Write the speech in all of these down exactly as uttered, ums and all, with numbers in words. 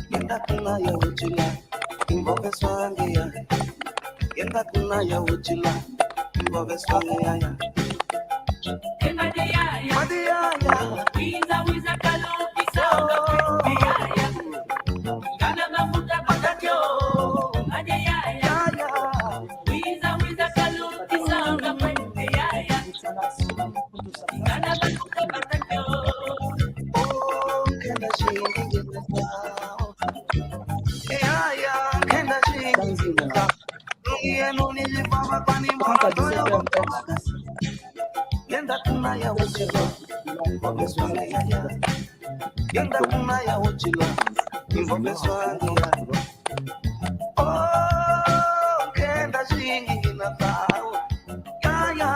Ngienda kuna ya uchila, imbobe swange ya. Ngienda kuna ya uchila, imbobe swange ya ya. Madi ya ya. Wiza, wiza, kalu, kisanga, kwe, ya ya. Kana mafuta patatio. Madi ya ya. Ya ya. Wiza, wiza, kalu, kisanga, kwe, ya ya. Ngienda kuna ya uchila, imbobe swange ya ya. Ngienda kuna ya uchila, imbobe swange ya. Oh, ngienda zingi ngina zau. Ya ya.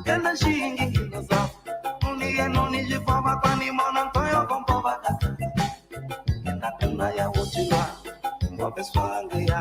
Ngienda zingi ngina zau. Nuni ye nuni zifama kwani mona ntoyo kompo bakaka. Ngienda kuna ya uchila, imbobe swange ya.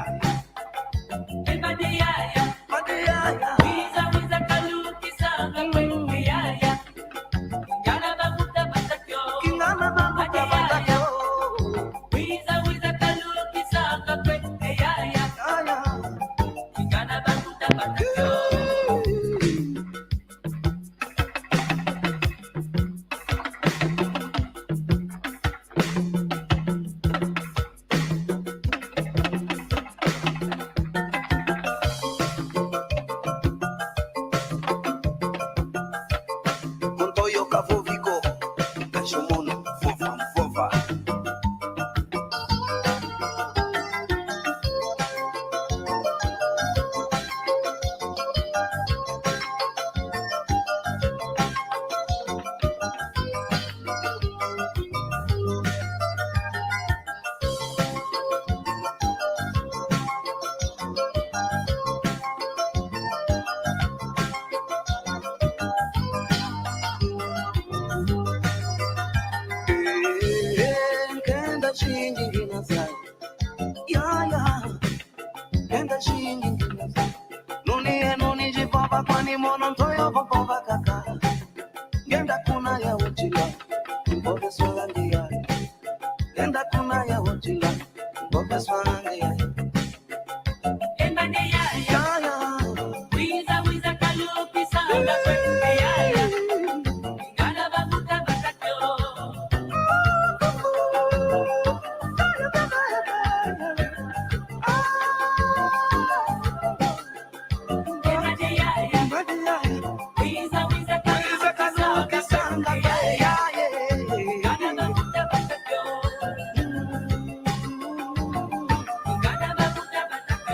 Kontoyo kavoviko, kashomono, vova, vova. Eh, eh, nkenda zingi ngina zau. Ya, ya. Nkenda zingi ngina zau. Nuni ye nuni zivova kwani mona ntoyo vova kaka. Ngienda kuna ya uchila, imbobe swange ya. Ngienda kuna ya uchila, imbobe swange ya. Ya, ya.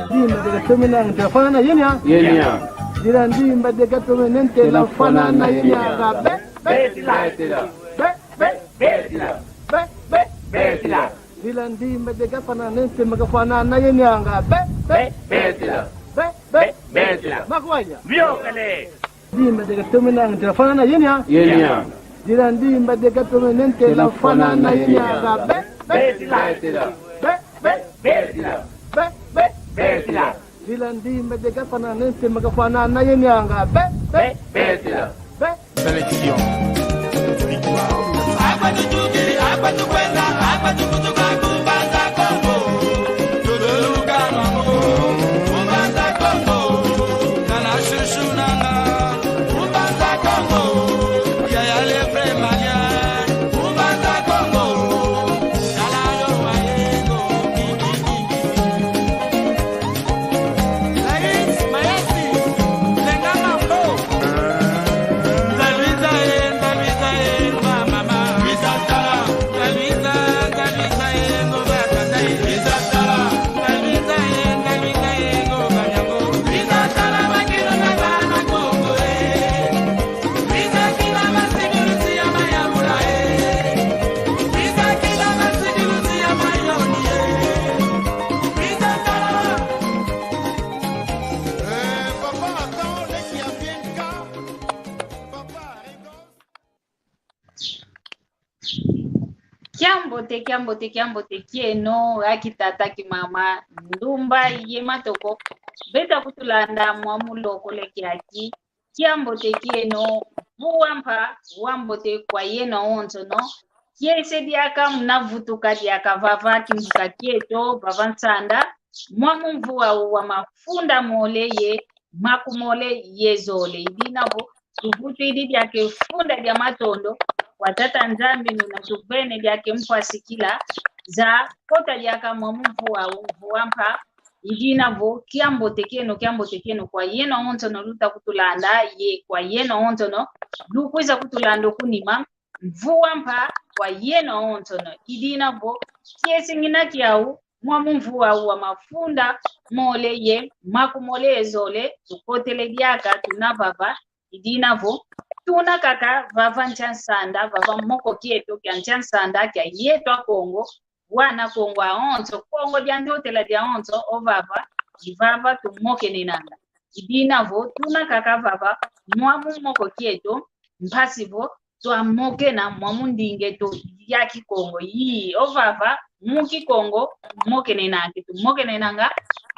Ndimba de gatomene nte la fanana yenya. Yenya. Dila ndimba de gatomene nte la fanana yenya. Be, be, be, be, be, be, be, be. Dila ndimba de gafanana nte ma gafanana yenya. Be, be, be, be, be. Makwanya. Biokele. Ndimba de gatomene nte la fanana yenya. Yenya. Dila ndimba de gatomene nte la fanana yenya. Be, be. Betila. Be, be. Betila. Be, be. Betila. Dila ndimba de gafanana nte ma gafanana yenya. Be, be. Be, betila. Be. Sélection. Akwa tutukili, akwa tukwenda, akwa tukutuka ku Mbanza Kongo. Tutuluka mamo, ku Mbanza Kongo. Kana shushu nanga, ku Mbanza Kongo. Yaya le vrai malien, ku Mbanza Kongo. Tala yo wa yego, ki, ki, ki, ki. Laïs, Mayasi, Lenga Mambo. Kiambote, kiambote, kiambote kieno, aki tata, ki mama, ndumba ye matoko beta kutulanda mwa mulokole kiaki. Kiambote kieno, mvu wa mpa, wa mbote kwa yeno awonsono. Kiese diaka muna vutuka diaka vava kimbuka kieto, vava nsanda, mwamu mvu wa mafunda mole ye makumole ye zole. I dina vo tuvutwidi diaka funda dia matondo kwa Tata Nzambi, nuna tuvene diaka mpwasikila za kota diaka mwamu mvu wa, mvu wa mpa. I dina vo kiambote kieno, kiambote kieno kwa yeno awonsono luta kutulanda, ye kwa yeno awonsono lukwiza kutulanda kunima. Mvu wa mpa kwa yeno awonsono. I dina vo kiese ngina kiau, mwamu mvu wa, wa mafunda mole ye makumole ye zole, tukotele diaka tuna vava. I dina vo tuna kaka vava nsi a nsanda, vava moko kieto kia nsi a nsanda kia yeto Akongo, wana Kongo awonso, Kongo dia Ntotela diawonso, o vava, i vava tumokenenanga. I dina vo tuna kaka vava mwamu moko kieto, mpasi vo twamokena mwamu ndinga eto ya Kikongo. Ii, o vava mu Kikongo tumokenenanga, tumokenenanga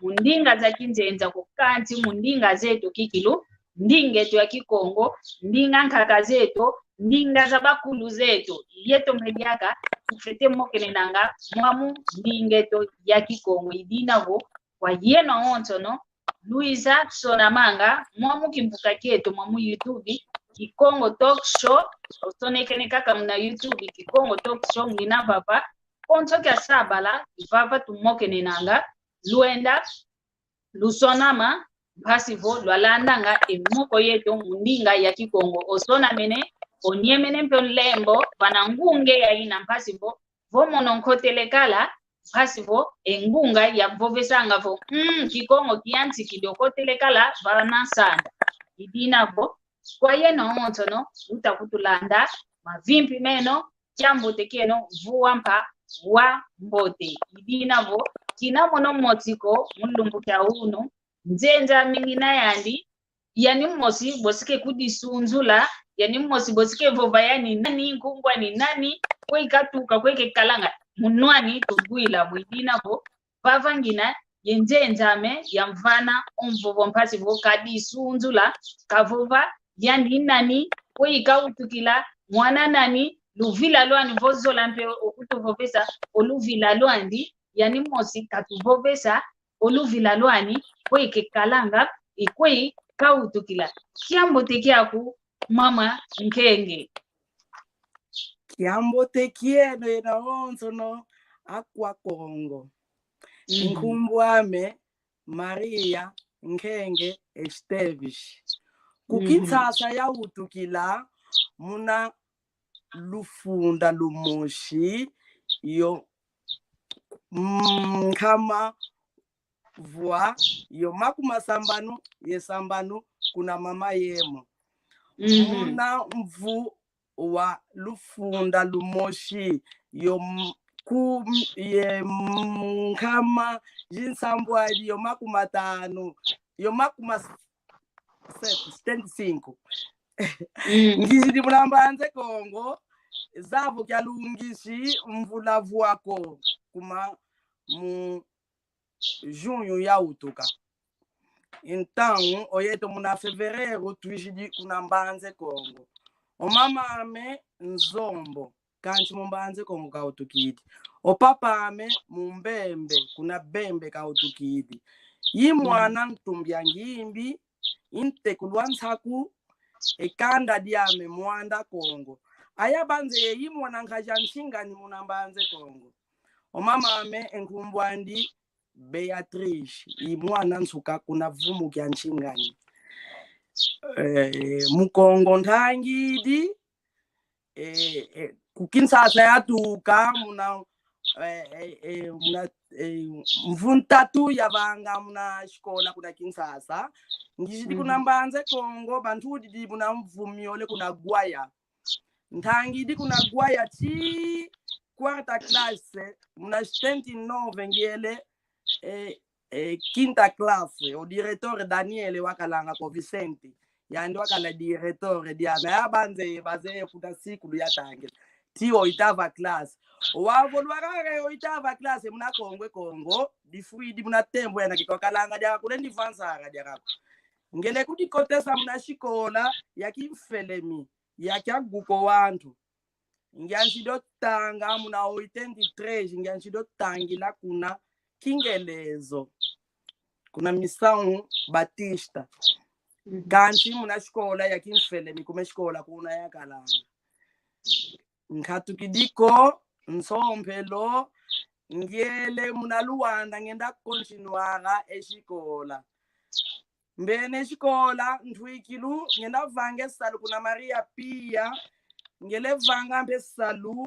mu ndinga za kinzenza ko, kansi mu ndinga zeto kikilu, ndinga eto ya Kikongo, ndinga nkaka zeto, ndinga za bakulu zeto. Yeto mpe diaka tufwete mokenenanga mwamu ndinga eto ya Kikongo. I dina vo kwa yeno awonsono luiza sonamanga mwamu kimbuka kieto, mwamu YouTube, Kikongo Talk Show. Osonekene kaka muna YouTube, Kikongo Talk Show, ngina vava konso kia sabala, i vava tumokenenanga. Lwenda lusonama, mpasi vo lwalandanga e moko yeto mu ndinga ya Kikongo. Osonamene, onyemene mpe o nlembo vana ngunga ya ina, mpasi vo, vo mono nkotele kala, mpasi vo e ngunga yavovesanga vo, mm, Kikongo kiyantikidi, okotele kala vana nsanda. I dina vo kwa yeno awonsono luta kutulanda, mavimpi meno, kiambote kieno, mvu wa mpa, wa mbote. I dina vo kina mono moti ko mu lumbu kia unu, nzenza ame ngina yandi, yani mosi bosi ke kudisunzula, yani mosi bosi ke vova yani nani, nkumbu ani nani, kwe ikatuka, kwe ikekalanga, munu ani tuvwila vo. I dina vo vava ngina ye nzenza ame yamvana o mvovo, mpasi vo kadisunzula, kavova yandi nani, kwe ikawutukila, mwana nani, luvila lwani. Vo zola mpe okutuvovesa o luvila lwandi, yani mosi katuvovesa o luvila lwani, kwe ikekalanga, i kwe ikawutukila. Kiambote kiaku, mama Nkenge. Kiambote kieno yeno awonsono, akwa Kongo. Mhm. Nkumbu ame Maria Nkenge Esteves. Ku Kinshasa yawutukila muna lufunda lumosi, yo, mm, nkama vwa yo makumasambanu ye sambanu kuna mama yemo. Mhm. Muna mvu wa lufunda lumosi, yo m-, ku m-, ye m-, nkama zinsambwadi yo makumatanu, yo makuma s-, setu, setenta e cinco. Mm. Ngizidi muna Mbanza Kongo, zavo kia lungisi mvula vwako kuma mu junho yawutuka. Então, oyeto muna fevereiro, twizidi kuna Mbanza Kongo. O mama ame Nzombo, kansi mu Mbanza Kongo kawutukidi. O papa ame mu Mbembe, kuna Bembe kawutukidi. I mwana ntumbi a ngimbi, i ntekulu a nsaku, e kanda diame Mwanda Kongo. Ayabanze ye i mwana nkazi a Nsingani muna Mbanza Kongo. O mama ame e nkumbu andi Beatrice, i mwana nsuka kuna vumu kia Nsingani. Eh, mu Kongo ntangidi, eh, eh, ku Kinshasa yatuka muna, eh, eh, eh, muna, eh, mvu ntatu yavanga muna sikola kuna Kinshasa. Ngizidi kuna Mbanza Kongo, bantudidi muna mvu miole kuna Gwaya. Ntangidi kuna Gwaya ti quarta classe, muna setenta e nove ngiele, eh, eh, quinta classe, o diretor Daniel wakalanga ko Vicente. Yandi wakala diretor diame. Ayabanze bazeye kuna sikulu yatangila. ti oitava classe. Wavo lwakaka oitava classe muna Kongo e Kongo, difwidi muna tembo yana kikwa kalanga diaka kule ndi vansara diaka. Ngele kudikotesa muna sikola ya kimfelemi, ya kiaguko wantu. Ngianzidi otanga muna oitenta e três, ngianzidi otangila kuna Kingelezo, kuna Missão Batista. Mhm. Kansi muna sikola ya kimfelemi, kuma sikola kuna yakalanga. Nkatukidi ko, nsompelo, ngiele muna Luanda, ngenda continuara e sikola. Mbene sikola, ntwikilu, ngenda vanga e salu kuna Maria Pia, ngele vanga mpe salu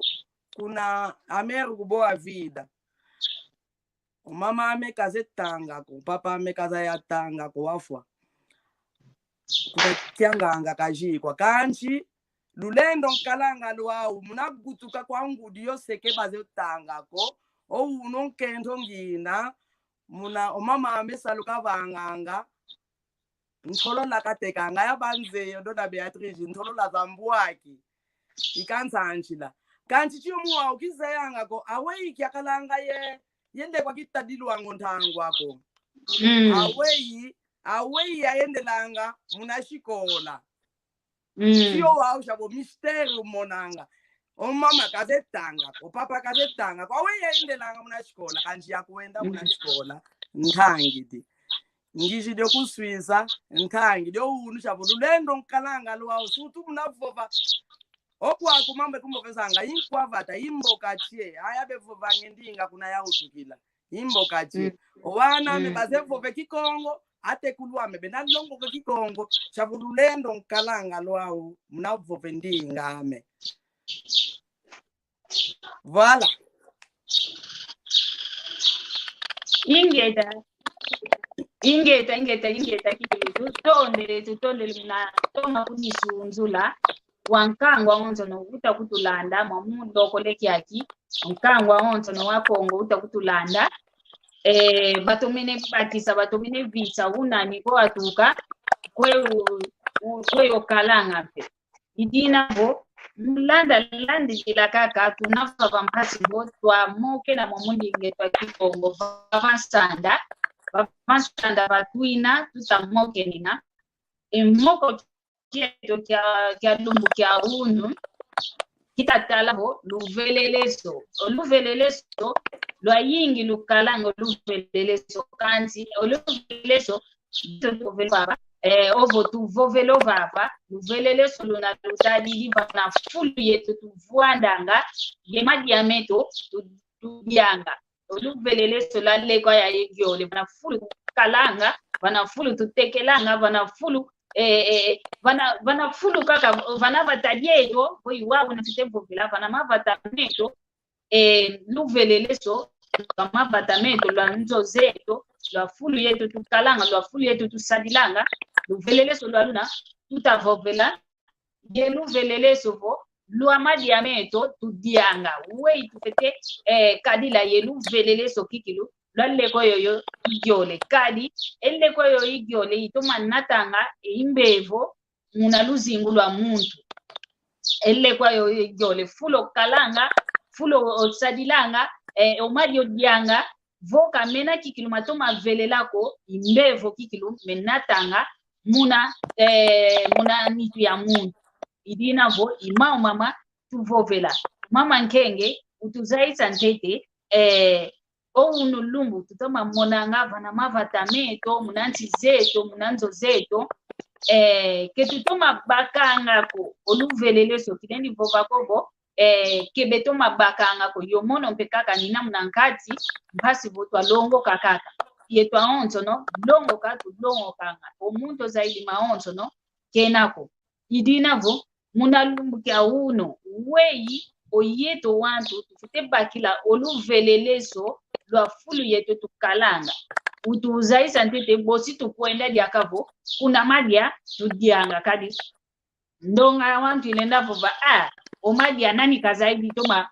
kuna Américo Boa Vida. O mama ame kazeye tanga ko, papa ame kazaya tanga ko, wafwa. Kuna kianganga kazikwa. Kansi, lulendo nkalanga lwau, muna kutuka kwa ngudi yo se ke bazeye tanga ko, o unu nkento ngina, muna o mama ame salu kavanganga, ntolola katekanga ya banzeyo, Dona Beatriz, ntolola za mbwaki. Ikansanshila. Kansi tio muwau kizeyanga ko, aweyi kiakalanga ye, yende kwa kitadilwanga o ntangwa ko. Mm. Aweyi, aweyi yayendelanga muna sikola. Mm. Tio wau shabo mystère umonanga. O mama kazeye tanga ko, o papa kazeye tanga ko, aweyi yayendelanga muna sikola, kansi yakwenda muna sikola, ntangidi. Ngizidi okuswisa, ntangidi o unu shabo lulendo nkalanga lwau, sutu muna vova. Okwaku mambe kumbovesanga, i nkwa vata, i mboka tie, aya bevovanga e ndinga kuna yawutukila. I mboka tie. Mm. O wana ame, mm, bazeye vova e Kikongo, atekulu ame bena longoka e Kikongo, shabo lulendo nkalanga lwau, muna vova e ndinga ame. Voilà. Ingeta. Ingeta, ingeta, ingeta, kikilu. Tutondele, tutondele muna toma kunisunzula. Wa nkangu awonsono uta kutulanda, mwa mundokole kiaki. Nkangu awonsono wa Kongo uta kutulanda. Eh, batomene bakisa, batomene visa, unani ko atuka, kwe u-, u-, kwe yokalanga mpe. I dina vo, mulanda landidila kaka, tuna vava mpasi vo twamokena mwa mundinga eto a Kikongo, vava nsanda, vava nsanda vatwina, tutamokenena. E moko kieto kia, kia lumbu kia unu, kitatala vo luveleleso. O luveleleso, lwayingi lukalanga o luveleleso, kansi o luveleleso, Tuvovela vava, eh, ovo tuvovela vava, luveleleso luna lutadidi vana fulu yeto tuvwandanga, ye madia meto tu-, tudianga. O luveleleso lwa lekwa yayi giole, vana fulu tukalanga, vana fulu tutekelanga, vana fulu, eh, eh, vana, vana fulu kaka, vana vata dieto, vo i wau una tute vovela, vana mavata meto, eh, luveleleso lwa mavata meto, lwa nzo zeto, lwa fulu yeto tukalanga, lwa fulu yeto tusadilanga, luveleleso lwa luna tuta vovela, ye luveleleso vo lwa madia meto tudianga. Weyi tufete, eh, kadila ye luveleleso kikilu, lwa lekwa yoyo i giole. Kadi, e lekwa yoyo i giole, itoma natanga, e i mbevo, muna luzingu lwa muntu. E lekwa yoyo i giole, fulu okalanga, fulu osadilanga, eh, o madia odianga, vo ka mena kikilu matoma velela ko, i mbevo kikilu menatanga muna, eh, muna nitu ya muntu. I dina vo, i mau mama tuvovela. Mama Nkenge, utuzayisa ntete, eh, o unu lumbu tutoma monanga vana mavata meto, muna nsi zeto, muna nzo zeto, eh, ke tutoma bakanga ko o luveleleso, kilendi vova ko vo, eh, ke betoma bakanga ko. Yo mono mpe kaka ngina muna nkati, mpasi vo twalongoka kaka. Yeto awonsono, longoka tulongokanga. O muntu ozaidi mawonsono, kena ko. I dina vo, muna lumbu kia unu, weyi o yeto wantu tufwete bakila o luveleleso lwa fulu yeto tukalanga. Utuzayisa ntete bosi tukwenda diaka vo, kuna madia tudianga kadi. Ndonga ya wantu ilenda vova, ah, o madia nani kazaidi toma,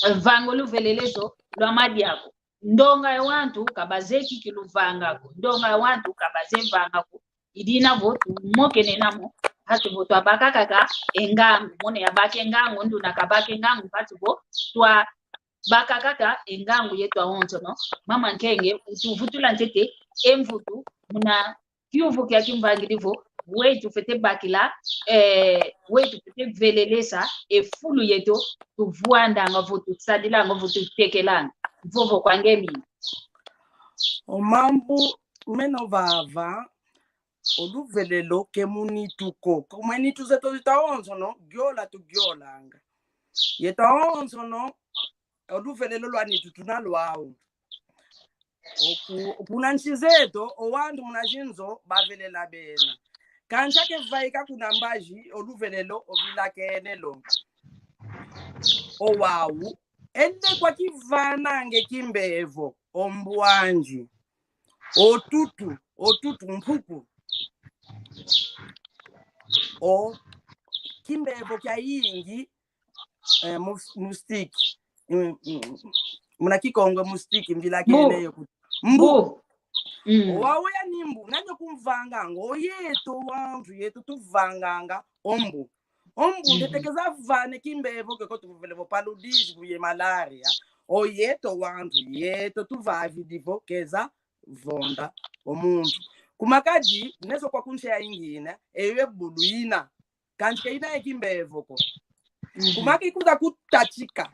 eh, vanga o luveleleso lwa madia ko. Ndonga ya wantu ka bazeye kikilu vanga ko. Ndonga ya wantu ka bazeye vanga ko. I dina vo tumokenena mo, Mpasi vo twabaka kaka e ngangu, mono yabaka e ngangu, nduna kabaka e ngangu, mpasi vo twabaka kaka e ngangu yeto awonsono. Mama Nkenge, utuvutula ntete e mvutu muna kiuvu kia kimvangidi vo, weyi tufwete bakila, eh, weyi tufwete velelesa e fulu yeto tuvwandanga vo, tusadilanga vo, tutekelanga. Vovo kwa nge mina. O mambu mena vava, o luvelelo ke mu nitu ko. Kuma e nitu zeto zita onsono, giola tugiolanga. Yeto onsono, o luvelelo lwa nitu tuna lwau. Oku, kuna nsi zeto, o wantu muna zinzo bavelela bena. Kansi ake vaika kuna mbazi, o luvelelo ovilakene lo. O wau, e lekwa kivananga e kimbevo, o mbwanji, o tutu, o tutu, mpuku, o kimbevo kiayingi, eh, mus-, moustique. Mm, mm, mm. Muna Kikongo moustique, mvilakene yo kuti mbu. Mbu. Mm. O wau yani mbu, nani okumvanganga? O yeto wantu, yeto tuvanganga o mbu. O mbu, mhm, ntete keza vana e kimbevo ke ko tuvovele vo paludismo ye malaria. O yeto wantu, yeto tuvavidi vo keza vonda o muntu. Kuma kadi, neso kwa kunsi yayingine, eyo e bulu ina. Kansi ke ina e kimbevo ko. Mhm. Kuma kikuza kutatika.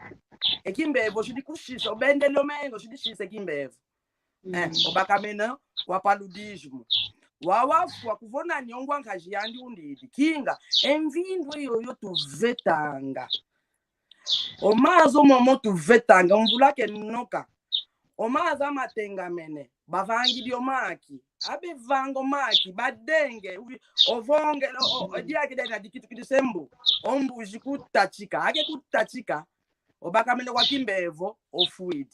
E kimbevo sidi kusisa, obendele o mengo, sidi sisa e kimbevo. Eh, mhm, obakamene kwa paludismo. Wau wafwa kuvona ni o ngwa nkazi yandi undidi. Kinga, e mvindu eyoyo tuvetanga. O maza momo tuvetanga, mvula ke noka. O maza amatengamene, bavangidi o maki. Abevanga o maki, badenge, uvi-, ovongele, o, o, o diaki dena dikitukidi se mbu. O mbu zi kutatika, ake kutatika, obakamene kwa kimbevo, ofwidi.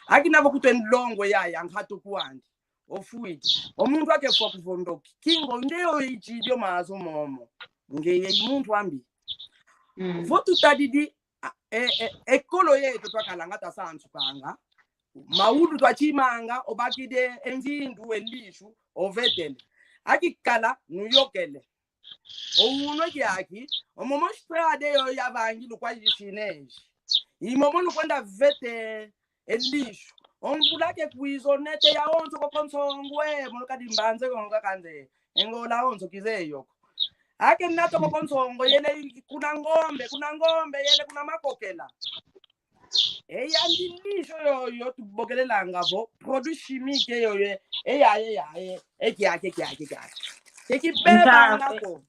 Akina vo kutwe nlongo yaya, nkatu kwandi. Ofwidi. O muntu ake fwa kuvondoki. Kinga o nge yo itidi o maza momo. Nge ye i muntu ambi. Mm. Vo tutadidi, a, e, e, ekolo yeto twakalanga twasansukanga. Maulu twachimanga, obakidi e nzindu, e lishu, ovetele. Akikala, nuyokele. O unwe kiaki, o momo estrada yo yavangidi kwa Chinês. I momo nukwenda vete e lishu. O mvula ke kwiza onete yawonso koko nsongo e, mono kadi mbanze konga kanze. E ngola awonso kize yoko. Ake nata koko nsongo yele kuna ngombe, kuna ngombe yele kuna makokela. E yandi lisho yoyo tubokelelanga vo, produit chimique yoyo, e ya, e ya, e, e kiaki, e kiaki, e kiaki. Ke kibebanga ko.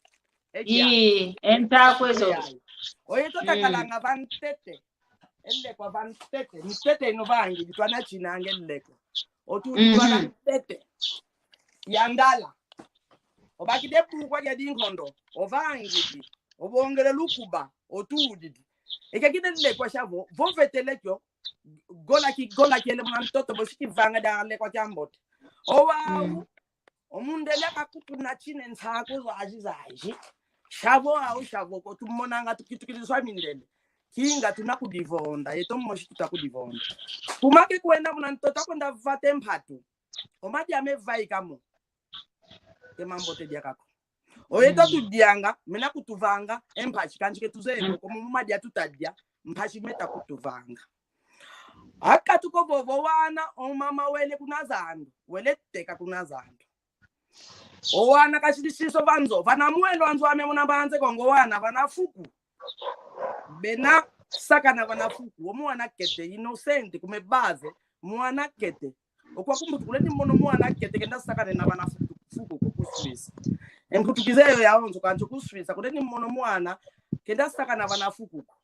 E kiaki. Ii, e ntakwe zo. E ya, e. Oye totakalanga va ntete. E lekwa va ntete. Ntete ino vangi, bitwana chinanga e lekwa. Otu bitwana ntete. Ya ndala. Obakidi e bukwa dia dinkondo. Ovangidi. Obongele lukuba. Otudidi. Eke kine lekwa shavo, vovetele kio, gola ki, gola kiele muna ntoto, bosi kivanga dia lekwa kiambote. O wau, o mundele akakutuna chine nsako zazi zazi. Shavo au, shavo ko, tumonanga tukitukidi swa mindele. Kinga tuna kudivonda, yeto mosi tuta kudivonda. Kuma ke kwenda muna ntoto, akwenda vata e mpatu. O madia mevaika mo. Ke mambote diaka ko. Oye tatudianga, mena kutuvanga e mpasi, kansi ke tuzeye ko, komo mu madia tutadia, mpasi meta kutuvanga. Akatuka vovo wana, o mama wele kuna zandu, wele teka kuna zandu. O wana kasidi siso vanzo, vana mwelo anzo ame muna banze Kongo wana, vana fuku. Bena sakana vana fuku, o mwana kete, inocente, kume base, mwana kete. Okwa kumbutu kule ni mono mwana kete kenda sakana na vana fuku, fuku ko ku Suisse. E mputu kize yo yawonso kansi ku Suisse, kule ni mono mwana kenda sakana vana fuku ko.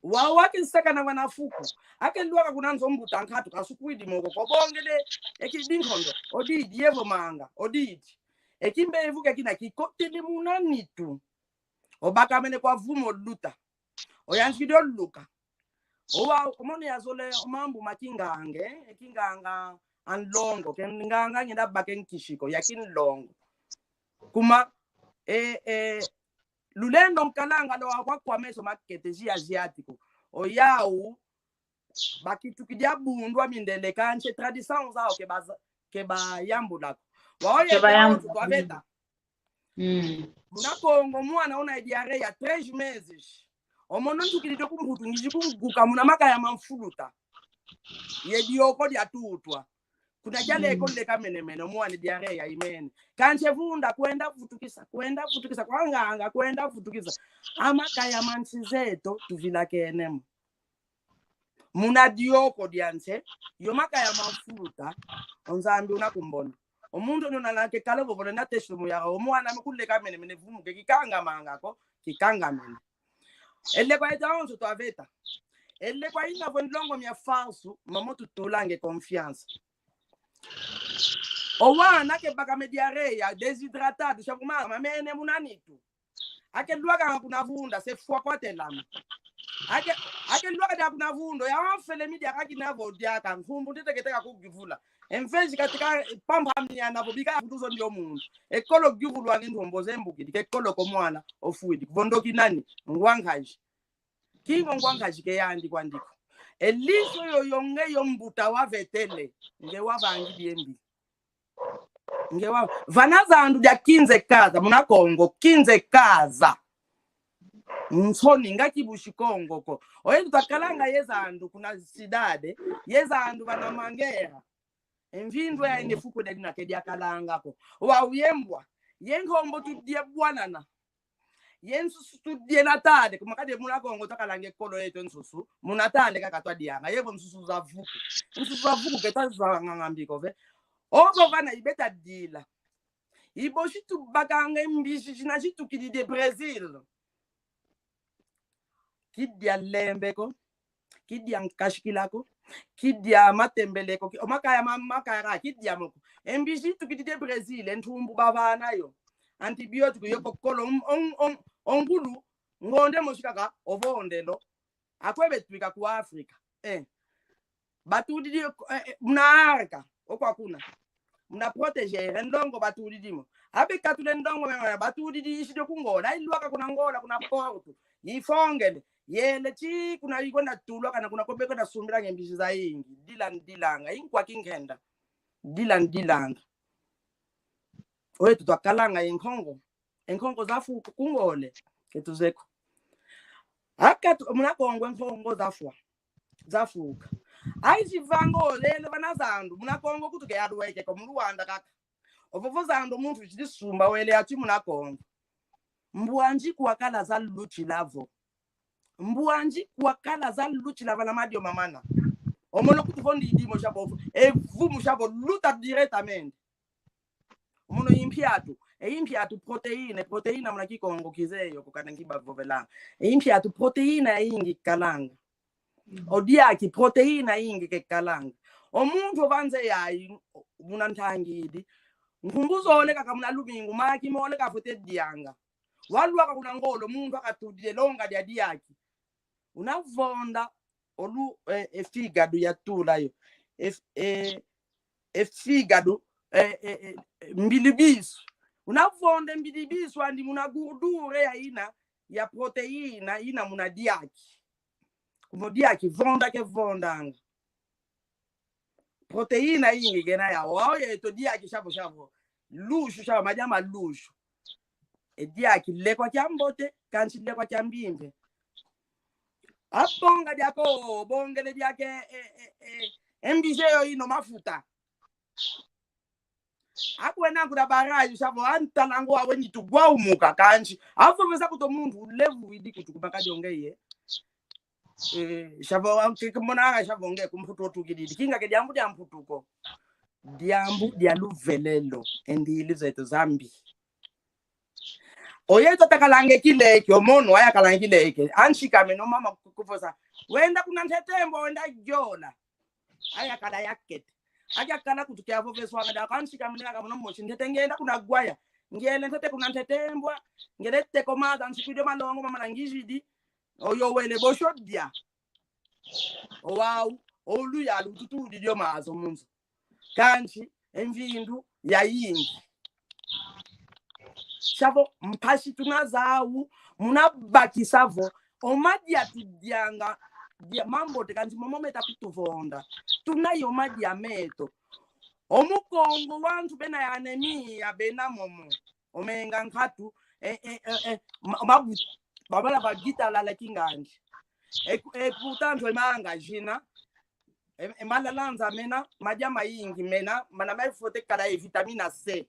Wau ake sakana vana fuku. Ake lwaka kuna nzo mbuta nkatu kasukwidi moko kobongele e kidi nkondo. Odidi yevo manga. Odidi. E kimbevo ke kina kikotele muna nitu. Obakamene kwa vumo luta. Oyanzikidi oluka. Owa, omono yazole o mambu ma kinganga, e kinganga a nlongo, ke nganga ngenda baka e nkisi ko, ya kinlongo. Kuma, e, e, lulendo nkalanga lwa kwa, kwa meso makete zi asiático. Oyau, bakitukidi abundu a mindele kansi tradição zau ke ba, ke bayambula ko. Wau ye ke bayambula. Twaveta. Muna Kongo, mwana una diarreia três meses. O mono ntukidi dio kumputu, ngizidi kunguka muna makaya ma mfuluta. Ye dioko diatutwa. Kuna diale ko leka menemene, o mwana diarreia imene. Kansi vunda kwenda vutukisa, kwenda vutukisa, kwa nganga kwenda vutukisa. A makaya ma nsi zeto tuvilakene mo. Muna dioko dia nsi, yo makaya ma mfuluta, o Nzambi una kumbona. O muntu ni una nake kala vovole na tesi mu yaka, o mwana me kuleka menemene, vumu ke kikangamanga ko, kikangamene. E lekwa eto yonso twaveta. E lekwa ina vo nlongo mia falsu, mamo tutulange confiança. O wana ke baka me diarreia, desidratado, sha kuma, mamene muna nitu. Ake lwaka kuna vunda, se fwa kwa telama. Ake, ake lwaka dia kuna vunda, ya wafele mi diaka kina vo diaka, nkumbu ntete keteka kugivula. Envezi katika pampa miana vo bika kutuzo ndio muntu. Ekolo givulu wange ntombo zembuki, dike kolo ko mwana, ofwidi. Vondo kinani, ngwankaji. Kingo ngwankaji ke yandi kwandiko. Eliso yo yonge yo mbuta wavetele, nge wavangi diembi. Nge wa, vana zandu dia quinze casa, muna Kongo, quinze casa. Nsoni, nga kibushi Kongo ko. Oye tutakalanga ye zandu kuna cidade, ye zandu vana mangera. Envindwe ya ine fuku dia dina ke diakalanga ko. Wa uyembwa, ye nkombo tudie bwanana. Ye nsusu tudie na tande, kuma kadi muna Kongo twakalanga ekolo yeto nsusu, muna tande kaka twadianga, yevo nsusu za vuku. Nsusu za vuku ke twazanga ngambi ko ve. Ovo vana ibeta dila. Ibosi tubakanga mbizi zina zitukidi de Brazil. Kidia lembe ko, kidia nkasikila ko, kidia matembele ko, ki-, o makaya ma-, makaya ka, kidia mo ko. E mbizi tukidi de Brazil, e ntumbu bavana yo. Antibiótico yo kokolo, on, on, on, ongulu, ngonde mosi kaka, ovondelo. Akwe betwika ku Afrika. Eh. Batudidi, eh, eh, muna arca, okwa kuna. Muna protéger, e ndongo batudidi mo. Abe katule ndongo mema, batudidi isidi ku Ngola, ilwaka kuna Ngola, kuna Porto. Ifongele, yele ti kuna ikwenda tulwa kana kuna kobe kwenda sumbila nge mbizi zayingi. Dila ndilanga, inkwa kinkenda. Dila ndilanga. Oye tutakalanga ye nkongo. E nkongo zafu ku Ngola. Ketuzeko. Aka tu-, muna Kongo e nkongo zafwa. Zafuka. Ai zivango lele vana zandu, muna Kongo kutuke ya duweke ko mu Luanda kaka. Ovo vo zandu muntu chidi sumba wele ati muna Kongo. Mbwanji kwakala za luchila vo. Mbwanji kwakala za luchila vana madio mamana. O mono kutu vo ndidi mo shavo. E vumu shavo luta diretamente. Mono impiatu, e impiatu proteína, e proteína muna Kikongo kizeyo ko kana ngiba vovela. E impiatu proteína yayingi kalanga. Mm. O diaki proteína yayingi ke kalanga. O muntu ovanze yayi muna ntangidi. Nkumbu zole kaka muna lumingu, maki mole kafwete dianga. Walwaka kuna Ngola, muntu akatudile longa dia diaki. Unavonda olu, eh, e fígado yatula yo. E, e, e fígado, eh, eh, eh, mbilibisu. Unavonda mbilibisu andi muna gordura yayina, ya proteína, yina muna diaki. Kuma o diaki vonda kevondanga. Proteína yayingi kena yau. Wau yeto diaki shavo shavo. Luxu shavo, madia ma luxu. E diaki lekwa kiambote, kansi lekwa kiambimpe. Abonga diako, bongele diake, e, e, e, e mbizi yo ino mafuta. Akwena kuna baraji shavo, antalango awe nitu gwaumuka kansi. Avo meza kuto muntu, levu idi kutu kuma kadi onge ye. Eh, shavo, ke, ke mona anga shavo nge kumputu otukididi. Kinga ke diambu dia mputu ko. Diambu dia luvelelo. Endi ili zeto zambi. Oye tata kalange kileke, o mono aya kalange kileke. Ansi kame no mama kukufosa. Wenda kuna ntetembo, wenda gyola. Aya kala yakete. Aya kala kutuke avo veswanga da kansi kame neka kamono mosi. Ntete ngenda kuna gwaya. Ngele ntete kuna ntetembwa. Ngele teko maza nsiku dio malongo mama na ngizidi. Oyo wele bosho dia. Owau, oluyalu tutudi dio mazo munzo. Kansi, e mvindu yayingi. Shavo, mpasi tuna zau, muna bakisa vo, o madia tudianga, dia mambote kansi momo meta kutuvonda. Tuna yo madia meto. O mu Kongo wantu bena ya anemia, bena momo. omenga nkatu, e, e, e, e, ma, ma, babala ba gita lala kingandi. E, e, portanto, e manga jina, e, e malalanza mena, madia mayingi mena, mana mai faut kala e vitamina C.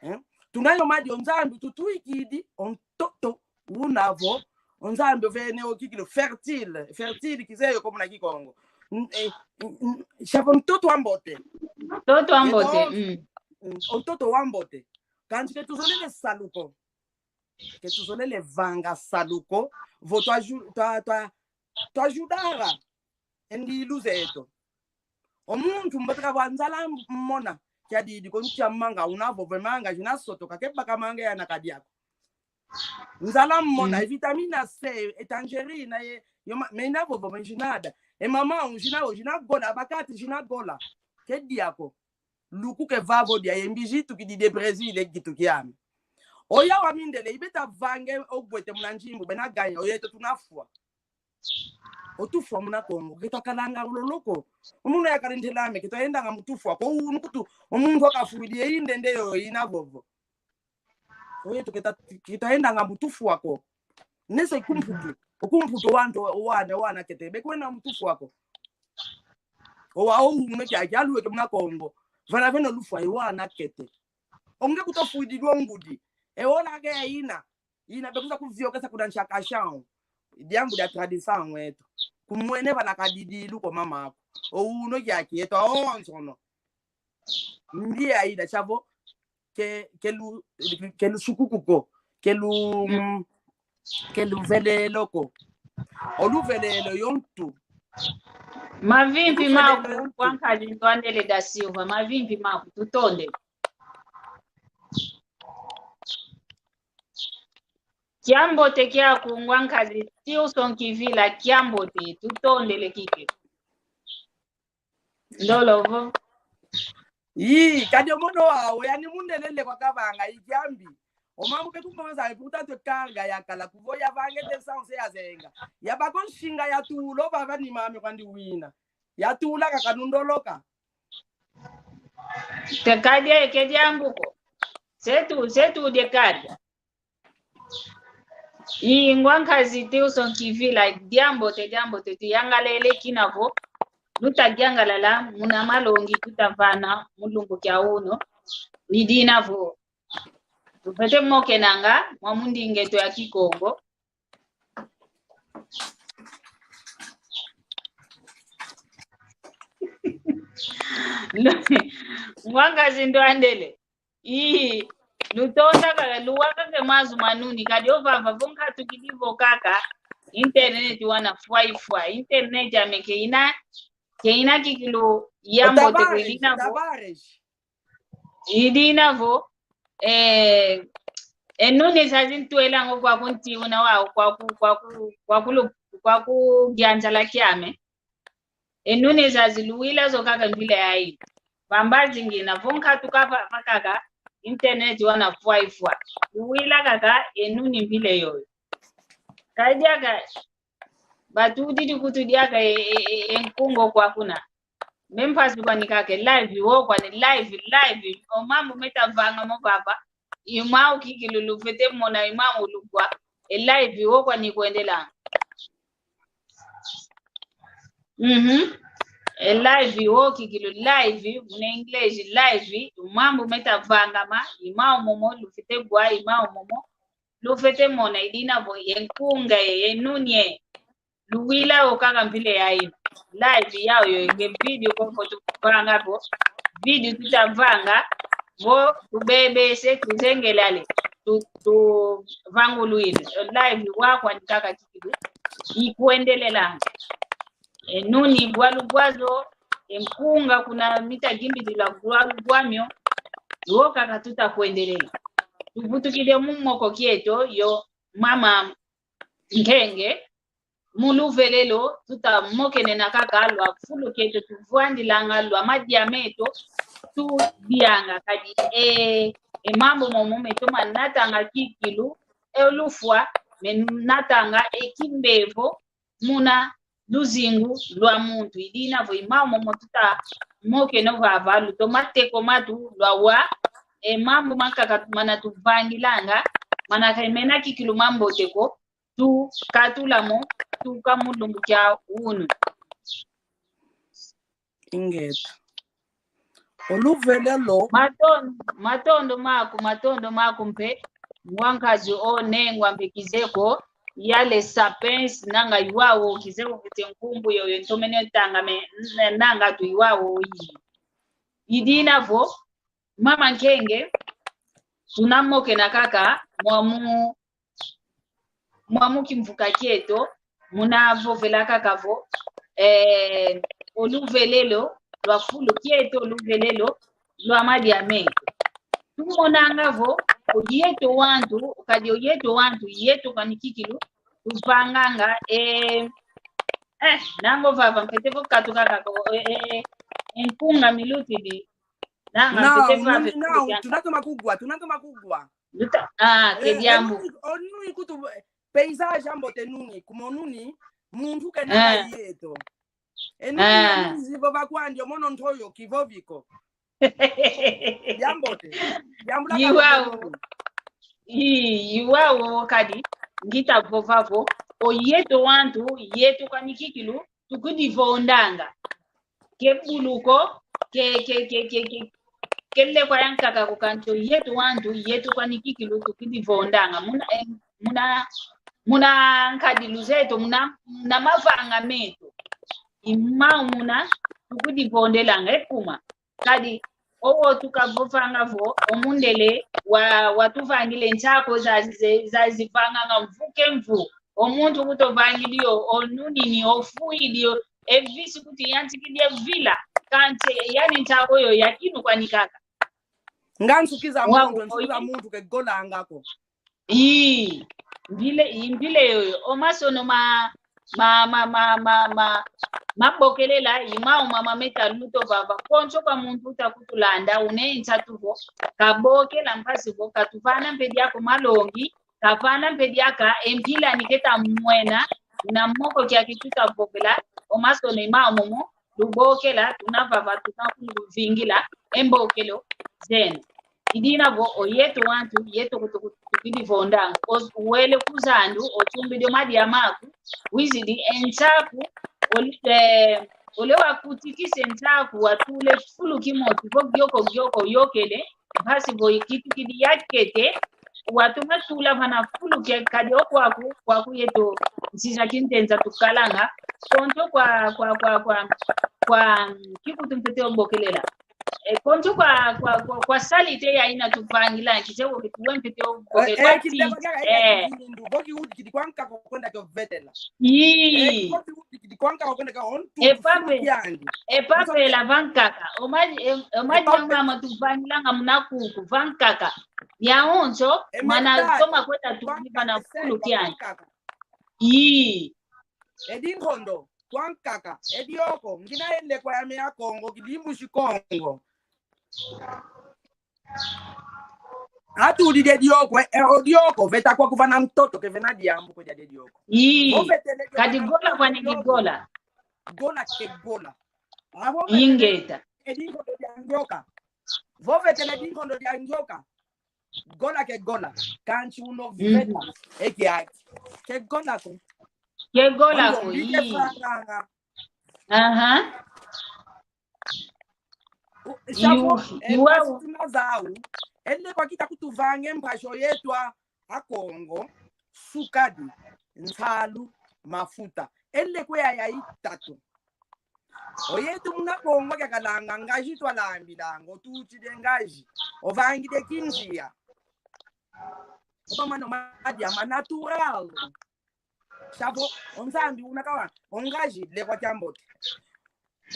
Eh? Tuna yo madi o Nzambi tutwikidi, o ntoto una vo, o Nzambi ovene o kikilu fertile, fertile kizeyo ko muna Kikongo. N-, eh, n-, n-, shavo ntoto wa mbote. Ntoto wa mbote, mm. Mm, o ntoto wa mbote. Kansi ke tuzolele salu ko. Ke tuzolele vanga salu ko. Vo twa ju-, twa, twa, twa judara e ndilu zeto. O muntu mbote kavwa nzala mmona, kiadidi ko ntia manga una vova e manga jina sotoka, ke baka manga yana kadia ko. Nzala mmona, mm, e vitamina C, e tangerina, e, yo ma, mena vova, me jina da. E mama, jina o, jina gola, abacate, jina gola. Ke dia ko. Luku ke vavo dia, e mbizi tukidi de Brésil, e gitu kiame. Oya wa mindele, i beta vange, o gwete muna njimbu, bena ganya, oyeto tunafwa. O tufwa muna Kongo, ke twakalanga lolo ko. O munu yakala ntela me, ke twaendanga mu tufwa ko, unu kutu, o muntu wakafwidi e indende yo ina vovo. Oyeto ke twa-, ke twaendanga mu tufwa ko. Nese kumputu, o kumputu wantu, o wana, o wana kete, be kwenda mu tufwa ko. O wa o ume kia, kia luweke muna Kongo. Vana veno lufwa, e wana kete. Onge kutofwidi lwa ngudi. E ola ke ina. Ina be kuza kuviokesa kuna nshakashao. Diambu dia tradição eto. Kumwene bana kadidilu kwa mama ako. O uno kiaki eto aonsono. Ndia ida shavo ke, ke lu, ke lusukuku ko. Ke lu, mm, ke luvelelo ko. O luvelelo yo ntu. Mavimpi maku, ngwa nkazi Ndwandele da Silva. Mavimpi maku, tutondele. Kiambote kiaku ngwa nkazi Tilson Kivila, kiambote, tutondele kiki. Ndolo vo. Ii, kadi o mono wau, yani mundelele kwa kavanga, i kiambi. O mambu ke tumonza, e portanto, e carga yakala, kuvo yavange te sanse yazenga. Yabako nsinga yatula, o baba ni mame kwandi wina. Yatula kaka nundoloka. Te kadia, ke diambu ko. Setu, setu de kadia. I ngwa nkazi Tilson Kivila, diambote, diambote, tuyangalele kina vo. Luta diangalala, muna malongi, tuta vana, mu lumbu kia uno. Ni dina vo. Tufwete mokenanga, mwa mundinga eto ya Kikongo. Ngwa nkazi Ndwandele. Ii, lutonda kaka, luwa kaka mazu manuni, kadi ovava vo nkatukidi vo kaka, internet wana fwa ifwa, internet ame ke ina, ke ina kikilu yambote kwe dina vo. Idina vo, eh, e nuni zazi ntwelanga kwaku ntiuna wau, kwaku, kwaku, kwaku lu-, kwaku gianzala kiame. E nuni zazi luwila zo kaka mbila yayi. Vamba zingina, vo nkatuka va, va kaka, internet wana fwa ifwa. Luwila kaka, e nuni mbila yoyo. Kadi diaka, batudidi kutu diaka e, e, e, e nkunga kwaku na. Me mpasi kwani kaka e live wo kwani live, live. O mambu meta vanga mo papa. I mau kikilu lufwete mona, i mau lukwa. E live wo kwani kwendelanga. Mhm. E live wo kikilu live, muna English live, o mambu meta vangama, i mau momo lufwete wa, i mau momo. Lufwete mona idina vo ye nkunga ye, ye nuni ye. Luwila o kaka mpila yayi. Live yau yo nge video ko ko tuvanga vo. Video tutavanga. Vo tubebese tuzengelale. Tu, tuvangulwile. Live wa kwani kaka kikilu. Ikwendelelanga. E nuni bwalu bwazo. E nkunga kuna mita gimbilila bwalu bwamio. Wo kaka tutakwendelela. Tuvutukile mu moko kieto yo mama Nkenge, mu luvelelo, tutamokenena kaka lwa fulu kieto tuvwandilanga, lwa madia meto tudianga, kadi e, e mambu momo meto manatanga kikilu, e lufwa, menatanga e kimbevo, muna luzingu lwa muntu. Idina vo i mau momo tutamokena vava, lutoma teko matu, lwa wa, e mambu mankaka mana tuvangilanga, mana kaimena kikilu mambote ko, tukatula mo, tuka mu lumbu kia unu. Ingeta. Oluvelelo. Matondo, matondo maku, matondo maku mpe. Ngwa nkazi o nengwa mpe kizeko, ya les sapins, nanga iwawo, kizeko kete nkumbu yoyo ntomene tanga me, n-, nanga tu iwawo yi. Idina vo, mama Nkenge, tunamokena kaka, mwamu, mwamu kimvuka kieto, muna vovela kaka vo, eh, oluvelelo lwa fulu kieto, oluvelelo lwa madia meto. Tumonanga vo, o yeto wantu, kadi o yeto wantu, yeto kwani kikilu, tuvanganga, eh, eh, nango vava, mpete vo katuka kaka, eh, eh, eh, nkunga milutidi, nanga, no, mpete vava, no, no, mpete tunatoma kugwa, tunatoma kugwa. Luta, ah, ke diambu. Eh, enuni, onuni kutu, eh, paysage ambote nuni, kuma onuni, muntu kena, eh, yeto. Enuni, eh, enuni zivo vakwandi, omono ntoyo, kivovi ko. Diambote. Diambu la iwawo. Kabobo. I, iwawo kadi, ngita vova vo, o yeto wantu, yeto kwani kikilu, tukudivondanga. Ke buluko, ke, ke, ke lekwa yankaka ko kanti o yeto wantu, yeto kwani kikilu tukudivondanga. Muna, eh, muna, muna nkadilu zeto, muna, muna mavanga meto. I mau muna tukudivondelanga, e kuma. Kadi, owo tukavovanga vo, o mundele wa, watuvangile nsako zazi, zazi vanganga mvu ke mvu. O muntu kutovangidi yo, onunini, ofuidi yo, e visi kuti yantikidi e vila, kanti yani nsako yo ya kinu kwani kaka. Nga nsuki za muntu, nsuki za muntu ke golanga ko. Ii, mbile, i mbile yoyo. O masono ma, ma, ma, mabokelela, i mau mama meta luto vava. Konso kwa muntu uta kutulanda, une nsatu vo, kabokela mpasi vo, katuvana mpe diaka malongi, kavana mpe diaka, e mpila ni keta mwena, na moko kiaki tuta vovela, o masono i mau momo, lubokela, tuna vava, tuna kuluvingila, e mbokelo zeno. Idina vo, o yeto wantu, yeto kutu-, kutu-, tukidi vonda, o-, wele ku zandu, otumbidi o madia maku, wizidi e nsaku, oli-, eh, ole wakutikisa e nsaku, watule fulu kimoti, vo gioko, gioko, yokele, mpasi vo ikitukidi yakete, watoma tula vana fulu ke, kadi o kwaku, kwaku yeto, nsiza kintenza tukalanga, konto kwa, kwa, kwa, kwa, kwa, mm, kikutu mpete obokelela. E, konto kwa, kwa, kwa, kwa salite ya ina tuvangila, kizeko ke tuwe mpete obokele, eh, kwa eh, ti, kizeko kia, eh, eh. Ndu, boki udi kidi kwa nkaka kwenda kio vetela. Ii. Eh, boki udi kidi kwa nkaka kwenda ka ontu, e pape, fulu kiangi. E pape la vankaka. O maji, e, o maji ya mama tuvangilanga muna kuku, vankaka. Ya onso, e mana meta, toma kwenda tukiba na fulu kiangi. Ii. E dinkondo, kwa nkaka, e dioko, ngina e lekwa ya me ya Kongo, kidimbu si Kongo. Atudidi e dioko, e, e, o dioko, veta kwa kuvana ntoto, ke vena diambu ko dia de dioko. Ii, vo vetele dioko, kadi gola kwa nigi gola. Gola ke gola. Avo vetele, ingeta, e dinkondo dia nzoka. Vo vetele dinkondo dia nzoka. Gola ke gola. Kanti uno veta. Mhm. Eke ake. Ke gola ko. Ke gola ko, ii. Aha. Yu-, e, iwa-, mpasi tuna zau. E lekwa kita kutuvanga e mpasi o yeto a Kongo, sukadi, nsalu, mafuta. E lekwa ya, ya itatu. O yeto muna Kongo kiakalanga ngazi twalambilanga, otutidi e ngazi. Ovangidi e kinzia. Oba mano madia ma natural. Savo, o Nzambi una kawa, o ngazi, lekwa kiambote.